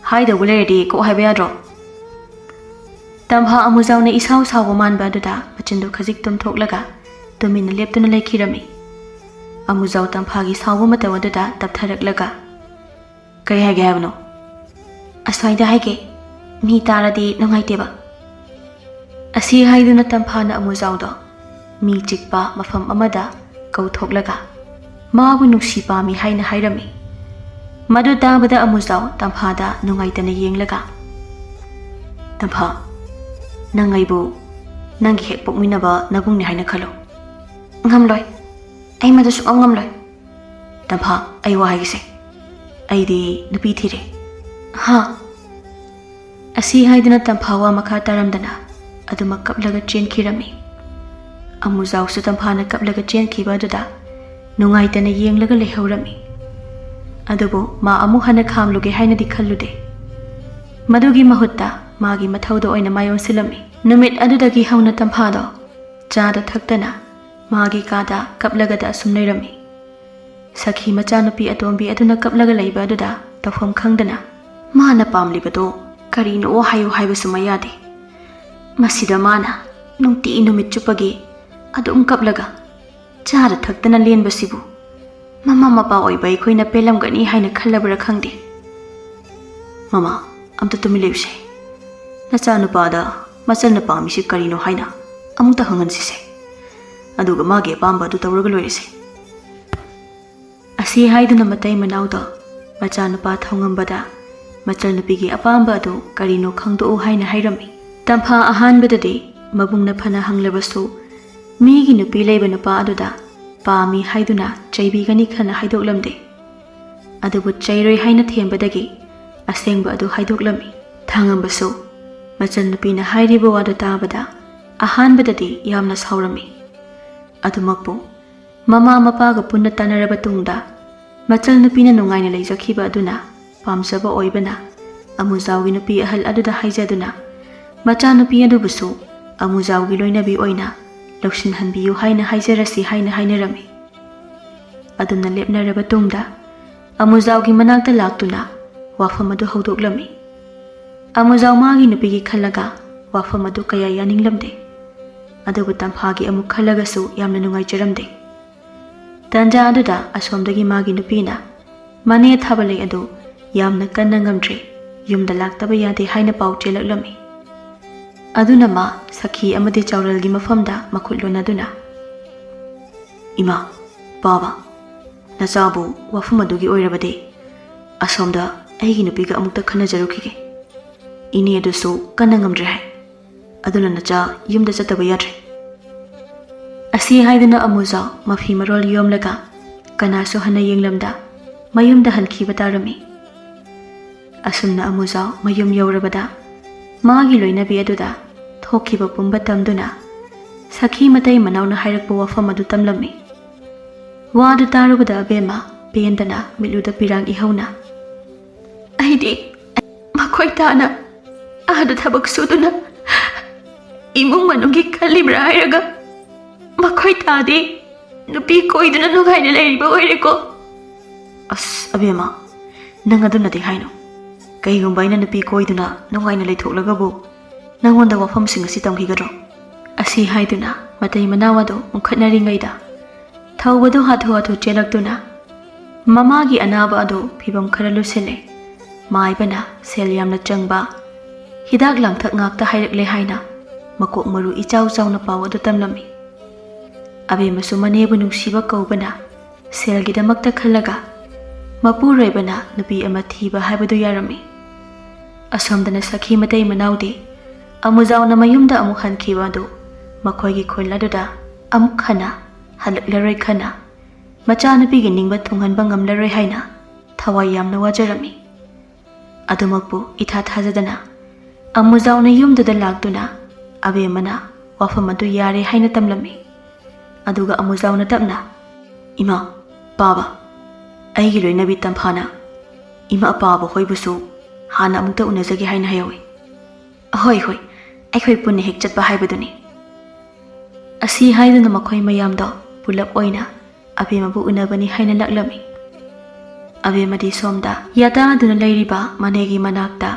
ꯍꯥꯏꯗꯧꯕ ꯂꯩꯔꯗꯤ ꯀꯣꯛ ꯍꯥꯏꯕ ꯌꯥꯗ꯭ꯔꯣ?" ꯇꯝꯐꯥ ꯑꯃꯨꯖꯥꯎꯅ ꯏꯁꯥꯎ ꯁꯥꯎꯕ ꯃꯥꯟꯕ ꯑꯗꯨꯗ ꯃꯆꯤꯟꯗꯨ ꯈꯖꯤꯛ ꯇꯨꯝꯊꯣꯛꯂꯒ ꯇꯨꯃꯤꯟꯅ ꯂꯦꯞꯇꯨꯅ ꯂꯩꯈꯤꯔꯝꯃꯤ꯫ ꯑꯃꯨꯖꯥꯎ ꯇꯝꯐꯥꯒꯤ ꯁꯥꯎꯕ ꯃꯇꯧ ꯑꯗꯨꯗ ꯇꯞꯊꯔꯛꯂꯒ, "ꯀꯩ ꯍꯥꯏꯒꯦ ꯍꯥꯏꯕꯅꯣ? ꯑꯁ꯭ꯋꯥꯏꯗ ꯍꯥꯏꯒꯦ, ꯃꯤ ꯇꯥꯔꯗꯤ ꯅꯨꯡꯉꯥꯏꯇꯦꯕ꯫" ꯑꯁꯤ ꯍꯥꯏꯗꯨꯅ ꯇꯝꯐꯥꯅ ꯑꯃꯨꯖꯥꯎꯗꯣ ꯃꯤ ꯆꯤꯛꯄ ꯃꯐꯝ ꯑꯃꯗ ꯀꯧꯊꯣꯛꯂꯒ ꯃꯥꯕꯨ ꯅꯨꯡꯁꯤ ꯄꯥꯝꯃꯤ ꯍꯥꯏꯅ ꯍꯥꯏꯔꯝꯃꯤ꯫ ꯃꯗꯨ ꯇꯥꯕꯗ ꯑꯃꯨꯖꯥꯎ ꯇꯝꯐꯥꯗ ꯅꯨꯡꯉꯥꯏꯇꯅ ꯌꯦꯡꯂꯒ, "ꯇꯝꯐꯥ, ꯅꯪ ꯑꯩꯕꯨ ꯅꯪꯒꯤ ꯍꯦꯛ ꯄꯣꯛꯃꯤꯟꯅꯕ ꯅꯕꯨꯡꯅꯤ ꯍꯥꯏꯅ ꯈꯜꯂꯨ꯫" "ꯉꯝꯂꯣꯏ, ꯑꯩ ꯃꯗꯨ ꯁꯨꯡꯉꯝ ꯉꯝꯂꯣꯏ꯫ ꯇꯝꯐꯥ, ꯑꯩ ꯋꯥ ꯍꯥꯏꯒꯦꯁꯦ, ꯑꯩꯗꯤ ꯅꯨꯄꯤ ꯊꯤꯔꯦ꯫" "ꯍꯥ?" ꯑꯁꯤ ꯍꯥꯏꯗꯨꯅ ꯇꯝꯐꯥ ꯋꯥ ꯃꯈꯥ ꯇꯥꯔꯝꯗꯅ ꯑꯗꯨꯃꯛ ꯀꯞꯂꯒ ꯆꯦꯟꯈꯤꯔꯝꯃꯤ꯫ ꯑꯃꯨꯖꯥꯎꯁꯨ ꯇꯝꯐꯥꯅ ꯀꯞꯂꯒ ꯆꯦꯟꯈꯤꯕ ꯑꯗꯨꯗ ꯅꯨꯡꯉꯥꯏꯇꯅ ꯌꯦꯡꯂꯒ ꯂꯩꯍꯧꯔꯝꯃꯤ꯫ ꯑꯗꯨꯕꯨ ꯃꯥ ꯑꯃꯨꯛ ꯍꯟꯅ ꯈꯥꯝꯂꯨꯒꯦ ꯍꯥꯏꯅꯗꯤ ꯈꯜꯂꯨꯗꯦ꯫ ꯃꯗꯨꯒꯤ ꯃꯍꯨꯠꯇ ꯃꯥꯒꯤ ꯃꯊꯧꯗ ꯑꯣꯏꯅ ꯃꯥꯏ ꯑꯣꯟꯁꯤꯜꯂꯝꯃꯤ꯫ ꯅꯨꯃꯤꯠ ꯑꯗꯨꯗꯒꯤ ꯍꯧꯅ ꯇꯝꯐꯥꯗꯣ ꯆꯥꯗ ꯊꯛꯇꯅ ꯃꯥꯒꯤ ꯀꯥꯗ ꯀꯞꯂꯒꯗ ꯑꯁꯨꯝ ꯂꯩꯔꯝꯃꯤ꯫ ꯁꯈꯤ ꯃꯆꯥꯅꯨꯄꯤ ꯑꯇꯣꯝꯕꯤ ꯑꯗꯨꯅ ꯀꯞꯂꯒ ꯂꯩꯕ ꯑꯗꯨꯗ ꯇꯧꯐꯝ ꯈꯪꯗꯅ, "ꯃꯥꯅ ꯄꯥꯝꯂꯤꯕꯗꯣ ꯀꯔꯤꯅꯣ ꯍꯥꯏꯌꯨ ꯍꯥꯏꯕꯁꯨ ꯃꯌꯥꯗꯦ꯫ ꯃꯁꯤꯗ ꯃꯥꯅ ꯅꯨꯡꯇꯤ ꯅꯨꯃꯤꯠ ꯆꯨꯞꯄꯒꯤ ꯑꯗꯨꯝ ꯀꯞꯂꯒ ꯆꯥꯗ ꯊꯛꯇꯅ ꯂꯦꯟꯕꯁꯤꯕꯨ ꯃꯃꯥ ꯃꯄꯥ ꯑꯣꯏꯕ ꯑꯩꯈꯣꯏꯅ ꯄꯦꯜꯂꯝꯒꯅꯤ ꯍꯥꯏꯅ ꯈꯜꯂꯕ꯭ꯔꯥ ꯈꯪꯗꯦ꯫ ꯃꯃꯥ, ꯑꯝꯇ ꯇꯨꯃꯤꯟ ꯂꯩꯌꯨꯁꯦ꯫ ꯅꯆꯥꯅꯨꯄꯥꯗ ꯃꯆꯟꯅ ꯄꯥꯝꯃꯤꯁꯤ ꯀꯔꯤꯅꯣ ꯍꯥꯏꯅ ꯑꯃꯨꯛꯇ ꯍꯪꯍꯟꯁꯤꯁꯦ꯫ ꯑꯗꯨꯒ ꯃꯥꯒꯤ ꯑꯄꯥꯝꯕ ꯑꯗꯨ ꯇꯧꯔꯒ ꯂꯣꯏꯔꯦꯁꯦ꯫" ꯑꯁꯤ ꯍꯥꯏꯗꯨꯅ ꯃꯇꯩ ꯃꯅꯥꯎꯗꯣ ꯃꯆꯥꯅꯨꯄꯥ ꯊꯧꯉꯝꯕꯗ ꯃꯆꯜꯅꯨꯄꯤꯒꯤ ꯑꯄꯥꯝꯕ ꯑꯗꯨ ꯀꯔꯤꯅꯣ ꯈꯪꯗꯣꯛꯎ ꯍꯥꯏꯅ ꯍꯥꯏꯔꯝꯃꯤ꯫ ꯇꯝꯐꯥ ꯑꯍꯥꯟꯕꯗꯗꯤ ꯃꯕꯨꯡꯅ ꯐꯅ ꯍꯪꯂꯕꯁꯨ ꯃꯤꯒꯤ ꯅꯨꯄꯤ ꯂꯩꯕ ꯅꯨꯄꯥ ꯑꯗꯨꯗ ꯄꯥꯝꯃꯤ ꯍꯥꯏꯗꯨꯅ ꯆꯩꯕꯤꯒꯅꯤ ꯈꯟꯅ ꯍꯥꯏꯗꯣꯛꯂꯝꯗꯦ꯫ ꯑꯗꯨꯕꯨ ꯆꯩꯔꯣꯏ ꯍꯥꯏꯅ ꯊꯦꯝꯕꯗꯒꯤ ꯑꯁꯦꯡꯕ ꯑꯗꯨ ꯍꯥꯏꯗꯣꯛꯂꯝꯃꯤ꯫ ꯊꯥꯉꯝꯕꯁꯨ ꯃꯆꯟꯅꯨꯄꯤꯅ ꯍꯥꯏꯔꯤꯕ ꯋꯥꯗꯨ ꯇꯥꯕꯗ ꯑꯍꯥꯟꯕꯗꯗꯤ ꯌꯥꯝꯅ ꯁꯥꯎꯔꯝꯃꯤ꯫ ꯑꯗꯨꯃꯛꯄꯨ ꯃꯃꯥ ꯃꯄꯥꯒ ꯄꯨꯟꯅ ꯇꯥꯟꯅꯔꯕ ꯇꯨꯡꯗ ꯃꯆꯜꯅꯨꯄꯤꯅ ꯅꯨꯡꯉꯥꯏꯅ ꯂꯩꯖꯈꯤꯕ ꯑꯗꯨꯅ ꯄꯥꯝꯖꯕ ꯑꯣꯏꯕꯅ ꯑꯃꯨꯖꯥꯎꯒꯤ ꯅꯨꯄꯤ ꯑꯍꯜ ꯑꯗꯨꯗ ꯍꯥꯏꯖꯗꯨꯅ ꯃꯆꯥꯅꯨꯄꯤ ꯑꯗꯨꯕꯨꯁꯨ ꯑꯃꯨꯖꯥꯎꯒꯤ ꯂꯣꯏꯅꯕꯤ ꯑꯣꯏꯅ ꯂꯧꯁꯤꯟꯍꯟꯕꯤꯌꯨ ꯍꯥꯏꯅ ꯍꯥꯏꯖꯔꯁꯤ ꯍꯥꯏꯅ ꯍꯥꯏꯅꯔꯝꯃꯤ꯫ ꯑꯗꯨꯝꯅ ꯂꯦꯞꯅꯔꯕ ꯇꯨꯡꯗ ꯑꯃꯨꯖꯥꯎꯒꯤ ꯃꯅꯥꯛꯇ ꯂꯥꯛꯇꯨꯅ ꯋꯥꯐꯝ ꯑꯗꯨ ꯍꯧꯗꯣꯛꯂꯝꯃꯤ꯫ ꯑꯃꯨꯖꯥꯎ ꯃꯥꯒꯤ ꯅꯨꯄꯤꯒꯤ ꯈꯜꯂꯒ ꯋꯥꯐꯝ ꯑꯗꯨ ꯀꯌꯥ ꯌꯥꯅꯤꯡꯂꯝꯗꯦ꯫ ꯑꯗꯨꯕꯨ ꯇꯝꯐꯥꯒꯤ ꯑꯃꯨꯛ ꯈꯜꯂꯒꯁꯨ ꯌꯥꯝꯅ ꯅꯨꯡꯉꯥꯏꯖꯔꯝꯗꯦ꯫ ꯇꯥꯟꯖꯥ ꯑꯗꯨꯗ ꯑꯁꯣꯝꯗꯒꯤ ꯃꯥꯒꯤ ꯅꯨꯄꯤꯅ ꯃꯅꯦ ꯊꯥꯕꯂꯩ ꯑꯗꯨ ꯌꯥꯝꯅ ꯀꯟꯅ ꯉꯝꯗ꯭ꯔꯦ, ꯌꯨꯝꯗ ꯂꯥꯛꯇꯕ ꯌꯥꯗꯦ ꯍꯥꯏꯅ ꯄꯥꯎ ꯆꯦꯜꯂꯛꯂꯝꯃꯤ꯫ ꯑꯗꯨꯅ ꯃꯥ ꯁꯈꯤ ꯑꯃꯗꯤ ꯆꯥꯎꯔꯦꯜꯒꯤ ꯃꯐꯝꯗ ꯃꯈꯨꯠ ꯂꯣꯟꯅꯗꯨꯅ, "ꯏꯃꯥ, ꯄꯥꯕ, ꯅꯆꯥꯕꯨ ꯋꯥꯐꯝ ꯑꯗꯨꯒꯤ ꯑꯣꯏꯔꯕꯗꯤ ꯑꯁꯣꯝꯗ ꯑꯩꯒꯤ ꯅꯨꯄꯤꯒ ꯑꯃꯨꯛꯇ ꯈꯟꯅꯖꯔꯨꯈꯤꯒꯦ꯫ ꯏꯅꯦ ꯑꯗꯨꯁꯨ ꯀꯟꯅ ꯉꯝꯗ꯭ꯔꯦ ꯍꯥꯏ꯫ ꯑꯗꯨꯅ ꯅꯆꯥ ꯌꯨꯝꯗ ꯆꯠꯇꯕ ꯌꯥꯗ꯭ꯔꯦ꯫" ꯑꯁꯤ ꯍꯥꯏꯗꯨꯅ ꯑꯃꯨꯖꯥꯎ ꯃꯐꯤ ꯃꯔꯣꯜ ꯌꯣꯝꯂꯒ ꯀꯅꯥꯁꯨ ꯍꯟꯅ ꯌꯦꯡꯂꯝꯗ ꯃꯌꯨꯝꯗ ꯍꯟꯈꯤꯕ ꯇꯥꯔꯝꯃꯤ꯫ ꯑꯁꯨꯝꯅ ꯑꯃꯨꯖꯥꯎ ꯃꯌꯨꯝ ꯌꯧꯔꯕꯗ ꯃꯥꯒꯤ ꯂꯣꯏꯅꯕꯤ ꯑꯗꯨꯗ ꯊꯣꯛꯈꯤꯕ ꯄꯨꯝꯕ ꯇꯝꯗꯨꯅ ꯁꯈꯤ ꯃꯇꯩ ꯃꯅꯥꯎꯅ ꯍꯥꯏꯔꯛꯄ ꯋꯥꯐꯝ ꯑꯗꯨ ꯇꯝꯂꯝꯃꯤ꯫ ꯋꯥꯗꯨ ꯇꯥꯔꯨꯕꯗ ꯑꯕꯦꯝꯃ ꯄꯦꯟꯗꯅ ꯃꯤꯠꯂꯨꯗ ꯄꯤꯔꯥꯡ ꯏꯍꯧꯅ, "ꯑꯩꯗꯤ ꯃꯈꯣꯏ ꯇꯥꯅ ꯑꯥꯗ ꯊꯕꯛ ꯁꯨꯗꯨꯅ ꯏꯃꯨꯡ ꯃꯅꯨꯡꯒꯤ ꯈꯜꯂꯤꯕ꯭ꯔꯥ ꯍꯥꯏꯔꯒ ꯃꯈꯣꯏ ꯇꯥꯗꯤ ꯅꯨꯄꯤ ꯀꯣꯏꯗꯨꯅ ꯅꯨꯡꯉꯥꯏꯅ ꯂꯩꯔꯤꯕ ꯑꯣꯏꯔꯦꯀꯣ?" "ꯑꯁ ꯑꯕꯦꯝꯃ, ꯅꯪ ꯑꯗꯨꯅꯗꯤ ꯍꯥꯏꯅꯨ꯫ ꯀꯩꯒꯨꯝꯕ ꯑꯩꯅ ꯅꯨꯄꯤ ꯀꯣꯏꯗꯨꯅ ꯅꯨꯡꯉꯥꯏꯅ ꯂꯩꯊꯣꯛꯂꯒꯕꯨ ꯅꯪꯉꯣꯟꯗ ꯋꯥꯐꯝꯁꯤꯡ ꯑꯁꯤ ꯇꯝꯈꯤꯒꯗ꯭ꯔꯣ?" ꯑꯁꯤ ꯍꯥꯏꯗꯨꯅ ꯃꯇꯩ ꯃꯅꯥꯎ ꯑꯗꯨ ꯎꯪꯈꯠꯅꯔꯤꯉꯩꯗ ꯊꯧꯕꯗꯨ ꯍꯥꯊꯨ ꯍꯥꯊꯨ ꯆꯦꯜꯂꯛꯇꯨꯅ ꯃꯃꯥꯒꯤ ꯑꯅꯥꯕ ꯑꯗꯨ ꯐꯤꯕꯝ ꯈꯔ ꯂꯨꯁꯤꯜꯂꯦ꯫ ꯃꯥꯏꯕꯅ ꯁꯦꯜ ꯌꯥꯝꯅ ꯆꯪꯕ ꯍꯤꯗꯥꯛ ꯂꯥꯡꯊꯛ ꯉꯥꯛꯇ ꯍꯥꯏꯔꯛꯂꯦ ꯍꯥꯏꯅ ꯃꯀꯣꯛ ꯃꯔꯨ ꯏꯆꯥꯎ ꯆꯥꯎꯅ ꯄꯥꯎ ꯑꯗꯨ ꯇꯝꯂꯝꯃꯤ꯫ ꯑꯕꯦꯝꯃꯁꯨ ꯃꯅꯦꯕꯨ ꯅꯨꯡꯁꯤꯕ ꯀꯧꯕꯅ ꯁꯦꯜꯒꯤꯗꯃꯛꯇ ꯈꯜꯂꯒ ꯃꯄꯨꯔꯣꯏꯕꯅ ꯅꯨꯄꯤ ꯑꯃ ꯊꯤꯕ ꯍꯥꯏꯕꯗꯨ ꯌꯥꯔꯝꯃꯤ꯫ ꯑꯁꯣꯝꯗꯅ ꯁꯈꯤ ꯃꯇꯩ ꯃꯅꯥꯎꯗꯤ ꯑꯃꯨꯖꯥꯎꯅ ꯃꯌꯨꯝꯗ ꯑꯃꯨꯛ ꯍꯟꯈꯤꯕ ꯑꯗꯨ ꯃꯈꯣꯏꯒꯤ ꯈꯨꯜ ꯑꯗꯨꯗ ꯑꯃꯨꯛ ꯍꯟꯅ ꯍꯜꯂꯛꯂꯔꯣꯏ ꯈꯟꯅ ꯃꯆꯥꯅꯨꯄꯤꯒꯤ ꯅꯤꯡꯕ ꯊꯨꯡꯍꯟꯕ ꯉꯝꯂꯔꯣꯏ ꯍꯥꯏꯅ ꯊꯋꯥꯏ ꯌꯥꯝꯅ ꯋꯥꯖꯔꯝꯃꯤ꯫ ꯑꯗꯨꯃꯛꯄꯨ ꯏꯊꯥ ꯊꯥꯖꯗꯅ ꯑꯃꯨꯖꯥꯎꯅ ꯌꯨꯝꯗꯨꯗ ꯂꯥꯛꯇꯨꯅ ꯑꯕꯦꯝꯃꯅ ꯋꯥꯐꯝ ꯑꯗꯨ ꯌꯥꯔꯦ ꯍꯥꯏꯅ ꯇꯝꯂꯝꯃꯤ꯫ ꯑꯗꯨꯒ ꯑꯃꯨꯖꯥꯎꯅ ꯇꯞꯅ, "ꯏꯃꯥ, ꯄꯥꯕ, ꯑꯩꯒꯤ ꯂꯣꯏꯅꯕꯤ ꯇꯝꯐꯥꯅ ꯏꯃꯥ ꯄꯥꯕ ꯍꯣꯏꯕꯨꯁꯨ ꯍꯥꯟꯅ ꯑꯃꯨꯛꯇ ꯎꯅꯖꯒꯦ ꯍꯥꯏꯅ ꯍꯥꯏꯍꯧꯏ꯫ ꯍꯣꯏ, ꯍꯣꯏ, ꯑꯩꯈꯣꯏ ꯄꯨꯟꯅ ꯍꯦꯛ ꯆꯠꯄ ꯍꯥꯏꯕꯗꯨꯅꯤ"꯫ ꯑꯁꯤ ꯍꯥꯏꯗꯨꯅ ꯃꯈꯣꯏ ꯃꯌꯥꯝꯗꯣ ꯄꯨꯂꯞ ꯑꯣꯏꯅ ꯑꯕꯦꯝꯃꯕꯨ ꯎꯅꯕꯅꯤ ꯍꯥꯏꯅ ꯂꯥꯛꯂꯝꯃꯤ꯫ ꯑꯕꯦꯝꯃꯗꯤ ꯁꯣꯝꯗ ꯌꯥꯇꯥꯗꯨꯅ ꯂꯩꯔꯤꯕ ꯃꯅꯦꯒꯤ ꯃꯅꯥꯛꯇ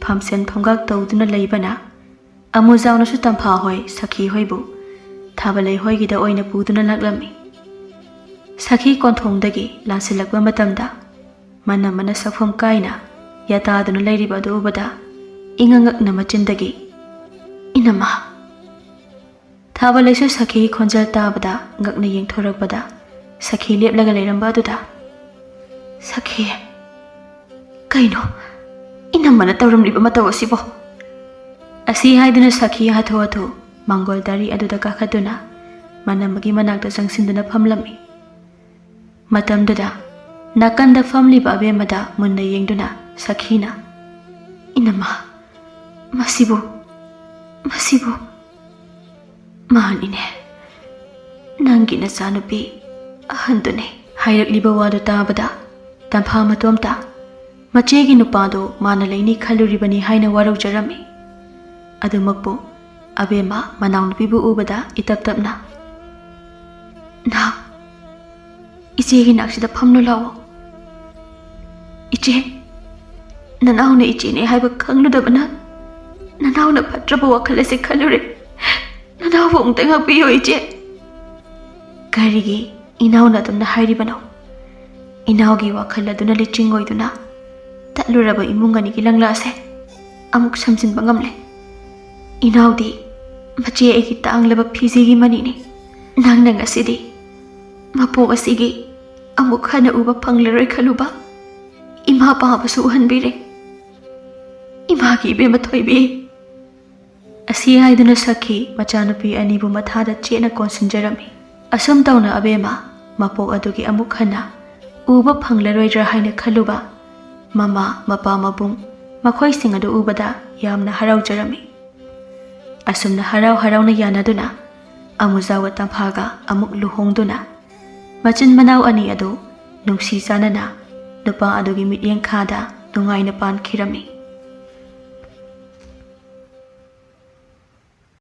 ꯐꯝꯁꯦꯟ ꯐꯝꯒꯥꯛ ꯇꯧꯗꯨꯅ ꯂꯩꯕꯅ ꯑꯃꯨꯖꯥꯎꯅꯁꯨ ꯇꯝꯐꯥ ꯍꯣꯏ ꯁꯈꯤ ꯍꯣꯏꯕꯨ ꯊꯥꯕꯂꯩ ꯍꯣꯏꯒꯤꯗ ꯑꯣꯏꯅ ꯄꯨꯗꯨꯅ ꯂꯥꯛꯂꯝꯃꯤ꯫ ꯁꯈꯤ ꯀꯣꯟꯊꯣꯡꯗꯒꯤ ꯂꯥꯟꯁꯤꯜꯂꯛꯄ ꯃꯇꯝꯗ ꯃꯅꯝꯃꯅ ꯁꯛꯐꯝ ꯀꯥꯏꯅ ꯌꯥꯇꯥꯗꯨꯅ ꯂꯩꯔꯤꯕ ꯑꯗꯨ ꯎꯕꯗ ꯏꯉꯛ ꯉꯛꯅ ꯃꯆꯤꯟꯗꯒꯤ, "ꯏꯅꯝꯃ!" ꯊꯥꯕꯂꯩꯁꯨ ꯁꯈꯤꯒꯤ ꯈꯣꯟꯖꯦꯜ ꯇꯥꯕꯗ ꯉꯛꯅ ꯌꯦꯡꯊꯣꯔꯛꯄꯗ ꯁꯈꯤ ꯂꯦꯞꯂꯒ ꯂꯩꯔꯝꯕ ꯑꯗꯨꯗ, "ꯁꯈꯤ, ꯀꯩꯅꯣ ꯏꯅꯝꯃꯅ ꯇꯧꯔꯝꯂꯤꯕ ꯃꯇꯧ ꯑꯁꯤꯕꯣ?" ꯑꯁꯤ ꯍꯥꯏꯗꯨꯅ ꯁꯈꯤ ꯍꯥꯊꯨ ꯍꯥꯊꯨ ꯃꯥꯡꯒꯣꯜ ꯗꯥꯔꯤ ꯑꯗꯨꯗ ꯀꯥꯈꯠꯇꯨꯅ ꯃꯅꯝꯃꯒꯤ ꯃꯅꯥꯛꯇ ꯆꯪꯁꯤꯟꯗꯨꯅ ꯐꯝꯂꯝꯃꯤ꯫ ꯃꯇꯝꯗꯨꯗ ꯅꯥꯀꯟꯗ ꯐꯝꯂꯤꯕ ꯑꯕꯦꯝꯃꯗ ꯃꯨꯟꯅ ꯌꯦꯡꯗꯨꯅ ꯁꯈꯤꯅ, "ꯏꯅꯝꯃ, ꯃꯁꯤꯕꯨ, ꯃꯁꯤꯕꯨ ꯃꯥꯅꯤꯅꯦ, ꯅꯪꯒꯤ ꯅꯆꯥꯅꯨꯄꯤ ꯑꯍꯟꯗꯨꯅꯦ" ꯍꯥꯏꯔꯛꯂꯤꯕ ꯋꯥꯗꯨ ꯇꯥꯕꯗ ꯇꯝꯐꯥ ꯃꯇꯣꯝꯇ ꯃꯆꯦꯒꯤ ꯅꯨꯄꯥꯗꯨ ꯃꯥꯅ ꯂꯩꯅꯤ ꯈꯜꯂꯨꯔꯤꯕꯅꯤ ꯍꯥꯏꯅ ꯋꯥꯔꯧꯖꯔꯝꯃꯤ꯫ ꯑꯗꯨꯃꯛꯄꯨ ꯑꯕꯦꯝꯃ ꯃꯅꯥꯎꯅꯨꯄꯤꯕꯨ ꯎꯕꯗ ꯏꯇꯞ ꯇꯞꯅ, "ꯅꯥꯎ, ꯏꯆꯦꯒꯤ ꯅꯥꯛꯁꯤꯗ ꯐꯝꯂꯨ ꯂꯥꯛꯑꯣ꯫ ꯏꯆꯦ, ꯅꯅꯥꯎꯅ ꯏꯆꯦꯅꯦ ꯍꯥꯏꯕ ꯈꯪꯂꯨꯗꯕꯅ ꯅꯅꯥꯎꯅ ꯐꯠꯇ꯭ꯔꯕ ꯋꯥꯈꯜ ꯑꯁꯤ ꯈꯜꯂꯨꯔꯦ꯫ ꯅꯅꯥꯎꯕꯨ ꯑꯃꯨꯛꯇ ꯉꯥꯛꯄꯤꯌꯨ ꯏꯆꯦ꯫" "ꯀꯔꯤꯒꯤ ꯏꯅꯥꯎꯅ ꯑꯗꯨꯝꯅ ꯍꯥꯏꯔꯤꯕꯅꯣ? ꯏꯅꯥꯎꯒꯤ ꯋꯥꯈꯜ ꯑꯗꯨꯅ ꯂꯤꯆꯤꯡ ꯑꯣꯏꯗꯨꯅ ꯇꯠꯂꯨꯔꯕ ꯏꯃꯨꯡ ꯑꯅꯤꯒꯤ ꯂꯪꯂꯥꯁꯦ ꯑꯃꯨꯛ ꯁꯝꯖꯤꯟꯕ ꯉꯝꯂꯦ꯫ ꯏꯅꯥꯎꯗꯤ ꯃꯆꯦ ꯑꯩꯒꯤ ꯇꯥꯡꯂꯕ ꯐꯤꯖꯤꯒꯤ ꯃꯅꯤꯅꯤ꯫ ꯅꯪꯅ ꯉꯁꯤꯗꯤ ꯃꯄꯣꯛ ꯑꯁꯤꯒꯤ ꯑꯃꯨꯛ ꯍꯟꯅ ꯎꯕ ꯐꯪꯂꯔꯣꯏ ꯈꯜꯂꯨꯕ ꯏꯃꯥ ꯄꯥꯕꯁꯨ ꯎꯍꯟꯕꯤꯔꯦ꯫ ꯏꯃꯥꯒꯤ ꯏꯕꯦꯝꯃ ꯊꯣꯏꯕꯤ꯫" ꯑꯁꯤ ꯍꯥꯏꯗꯨꯅ ꯁꯛꯈꯤ ꯃꯆꯥꯅꯨꯄꯤ ꯑꯅꯤꯕꯨ ꯃꯊꯥꯗ ꯆꯦꯠꯅ ꯀꯣꯟꯁꯤꯟꯖꯔꯝꯃꯤ꯫ ꯑꯁꯨꯝ ꯇꯧꯅ ꯑꯕꯦꯝꯃ ꯃꯄꯣꯛ ꯑꯗꯨꯒꯤ ꯑꯃꯨꯛ ꯍꯟꯅ ꯎꯕ ꯐꯪꯂꯔꯣꯏꯗ꯭ꯔꯥ ꯍꯥꯏꯅ ꯈꯜꯂꯨꯕ ꯃꯃꯥ, ꯃꯄꯥ, ꯃꯕꯨꯡ ꯃꯈꯣꯏꯁꯤꯡ ꯑꯗꯨ ꯎꯕꯗ ꯌꯥꯝꯅ ꯍꯔꯥꯎꯖꯔꯝꯃꯤ꯫ ꯑꯁꯨꯝꯅ ꯍꯔꯥꯎ ꯍꯔꯥꯎꯅ ꯌꯥꯅꯗꯨꯅ ꯑꯃꯨꯖꯥꯎꯒ ꯇꯝꯐꯥꯒ ꯑꯃꯨꯛ ꯂꯨꯍꯣꯡꯗꯨꯅ ꯃꯆꯤꯟ ꯃꯅꯥꯎ ꯑꯅꯤ ꯑꯗꯨ ꯅꯨꯡꯁꯤ ꯆꯥꯟꯅꯅ ꯅꯨꯄꯥ ꯑꯗꯨꯒꯤ ꯃꯤꯠꯌꯦꯡꯈꯥꯗ ꯅꯨꯡꯉꯥꯏꯅ ꯄꯥꯟꯈꯤꯔꯝꯃꯤ꯫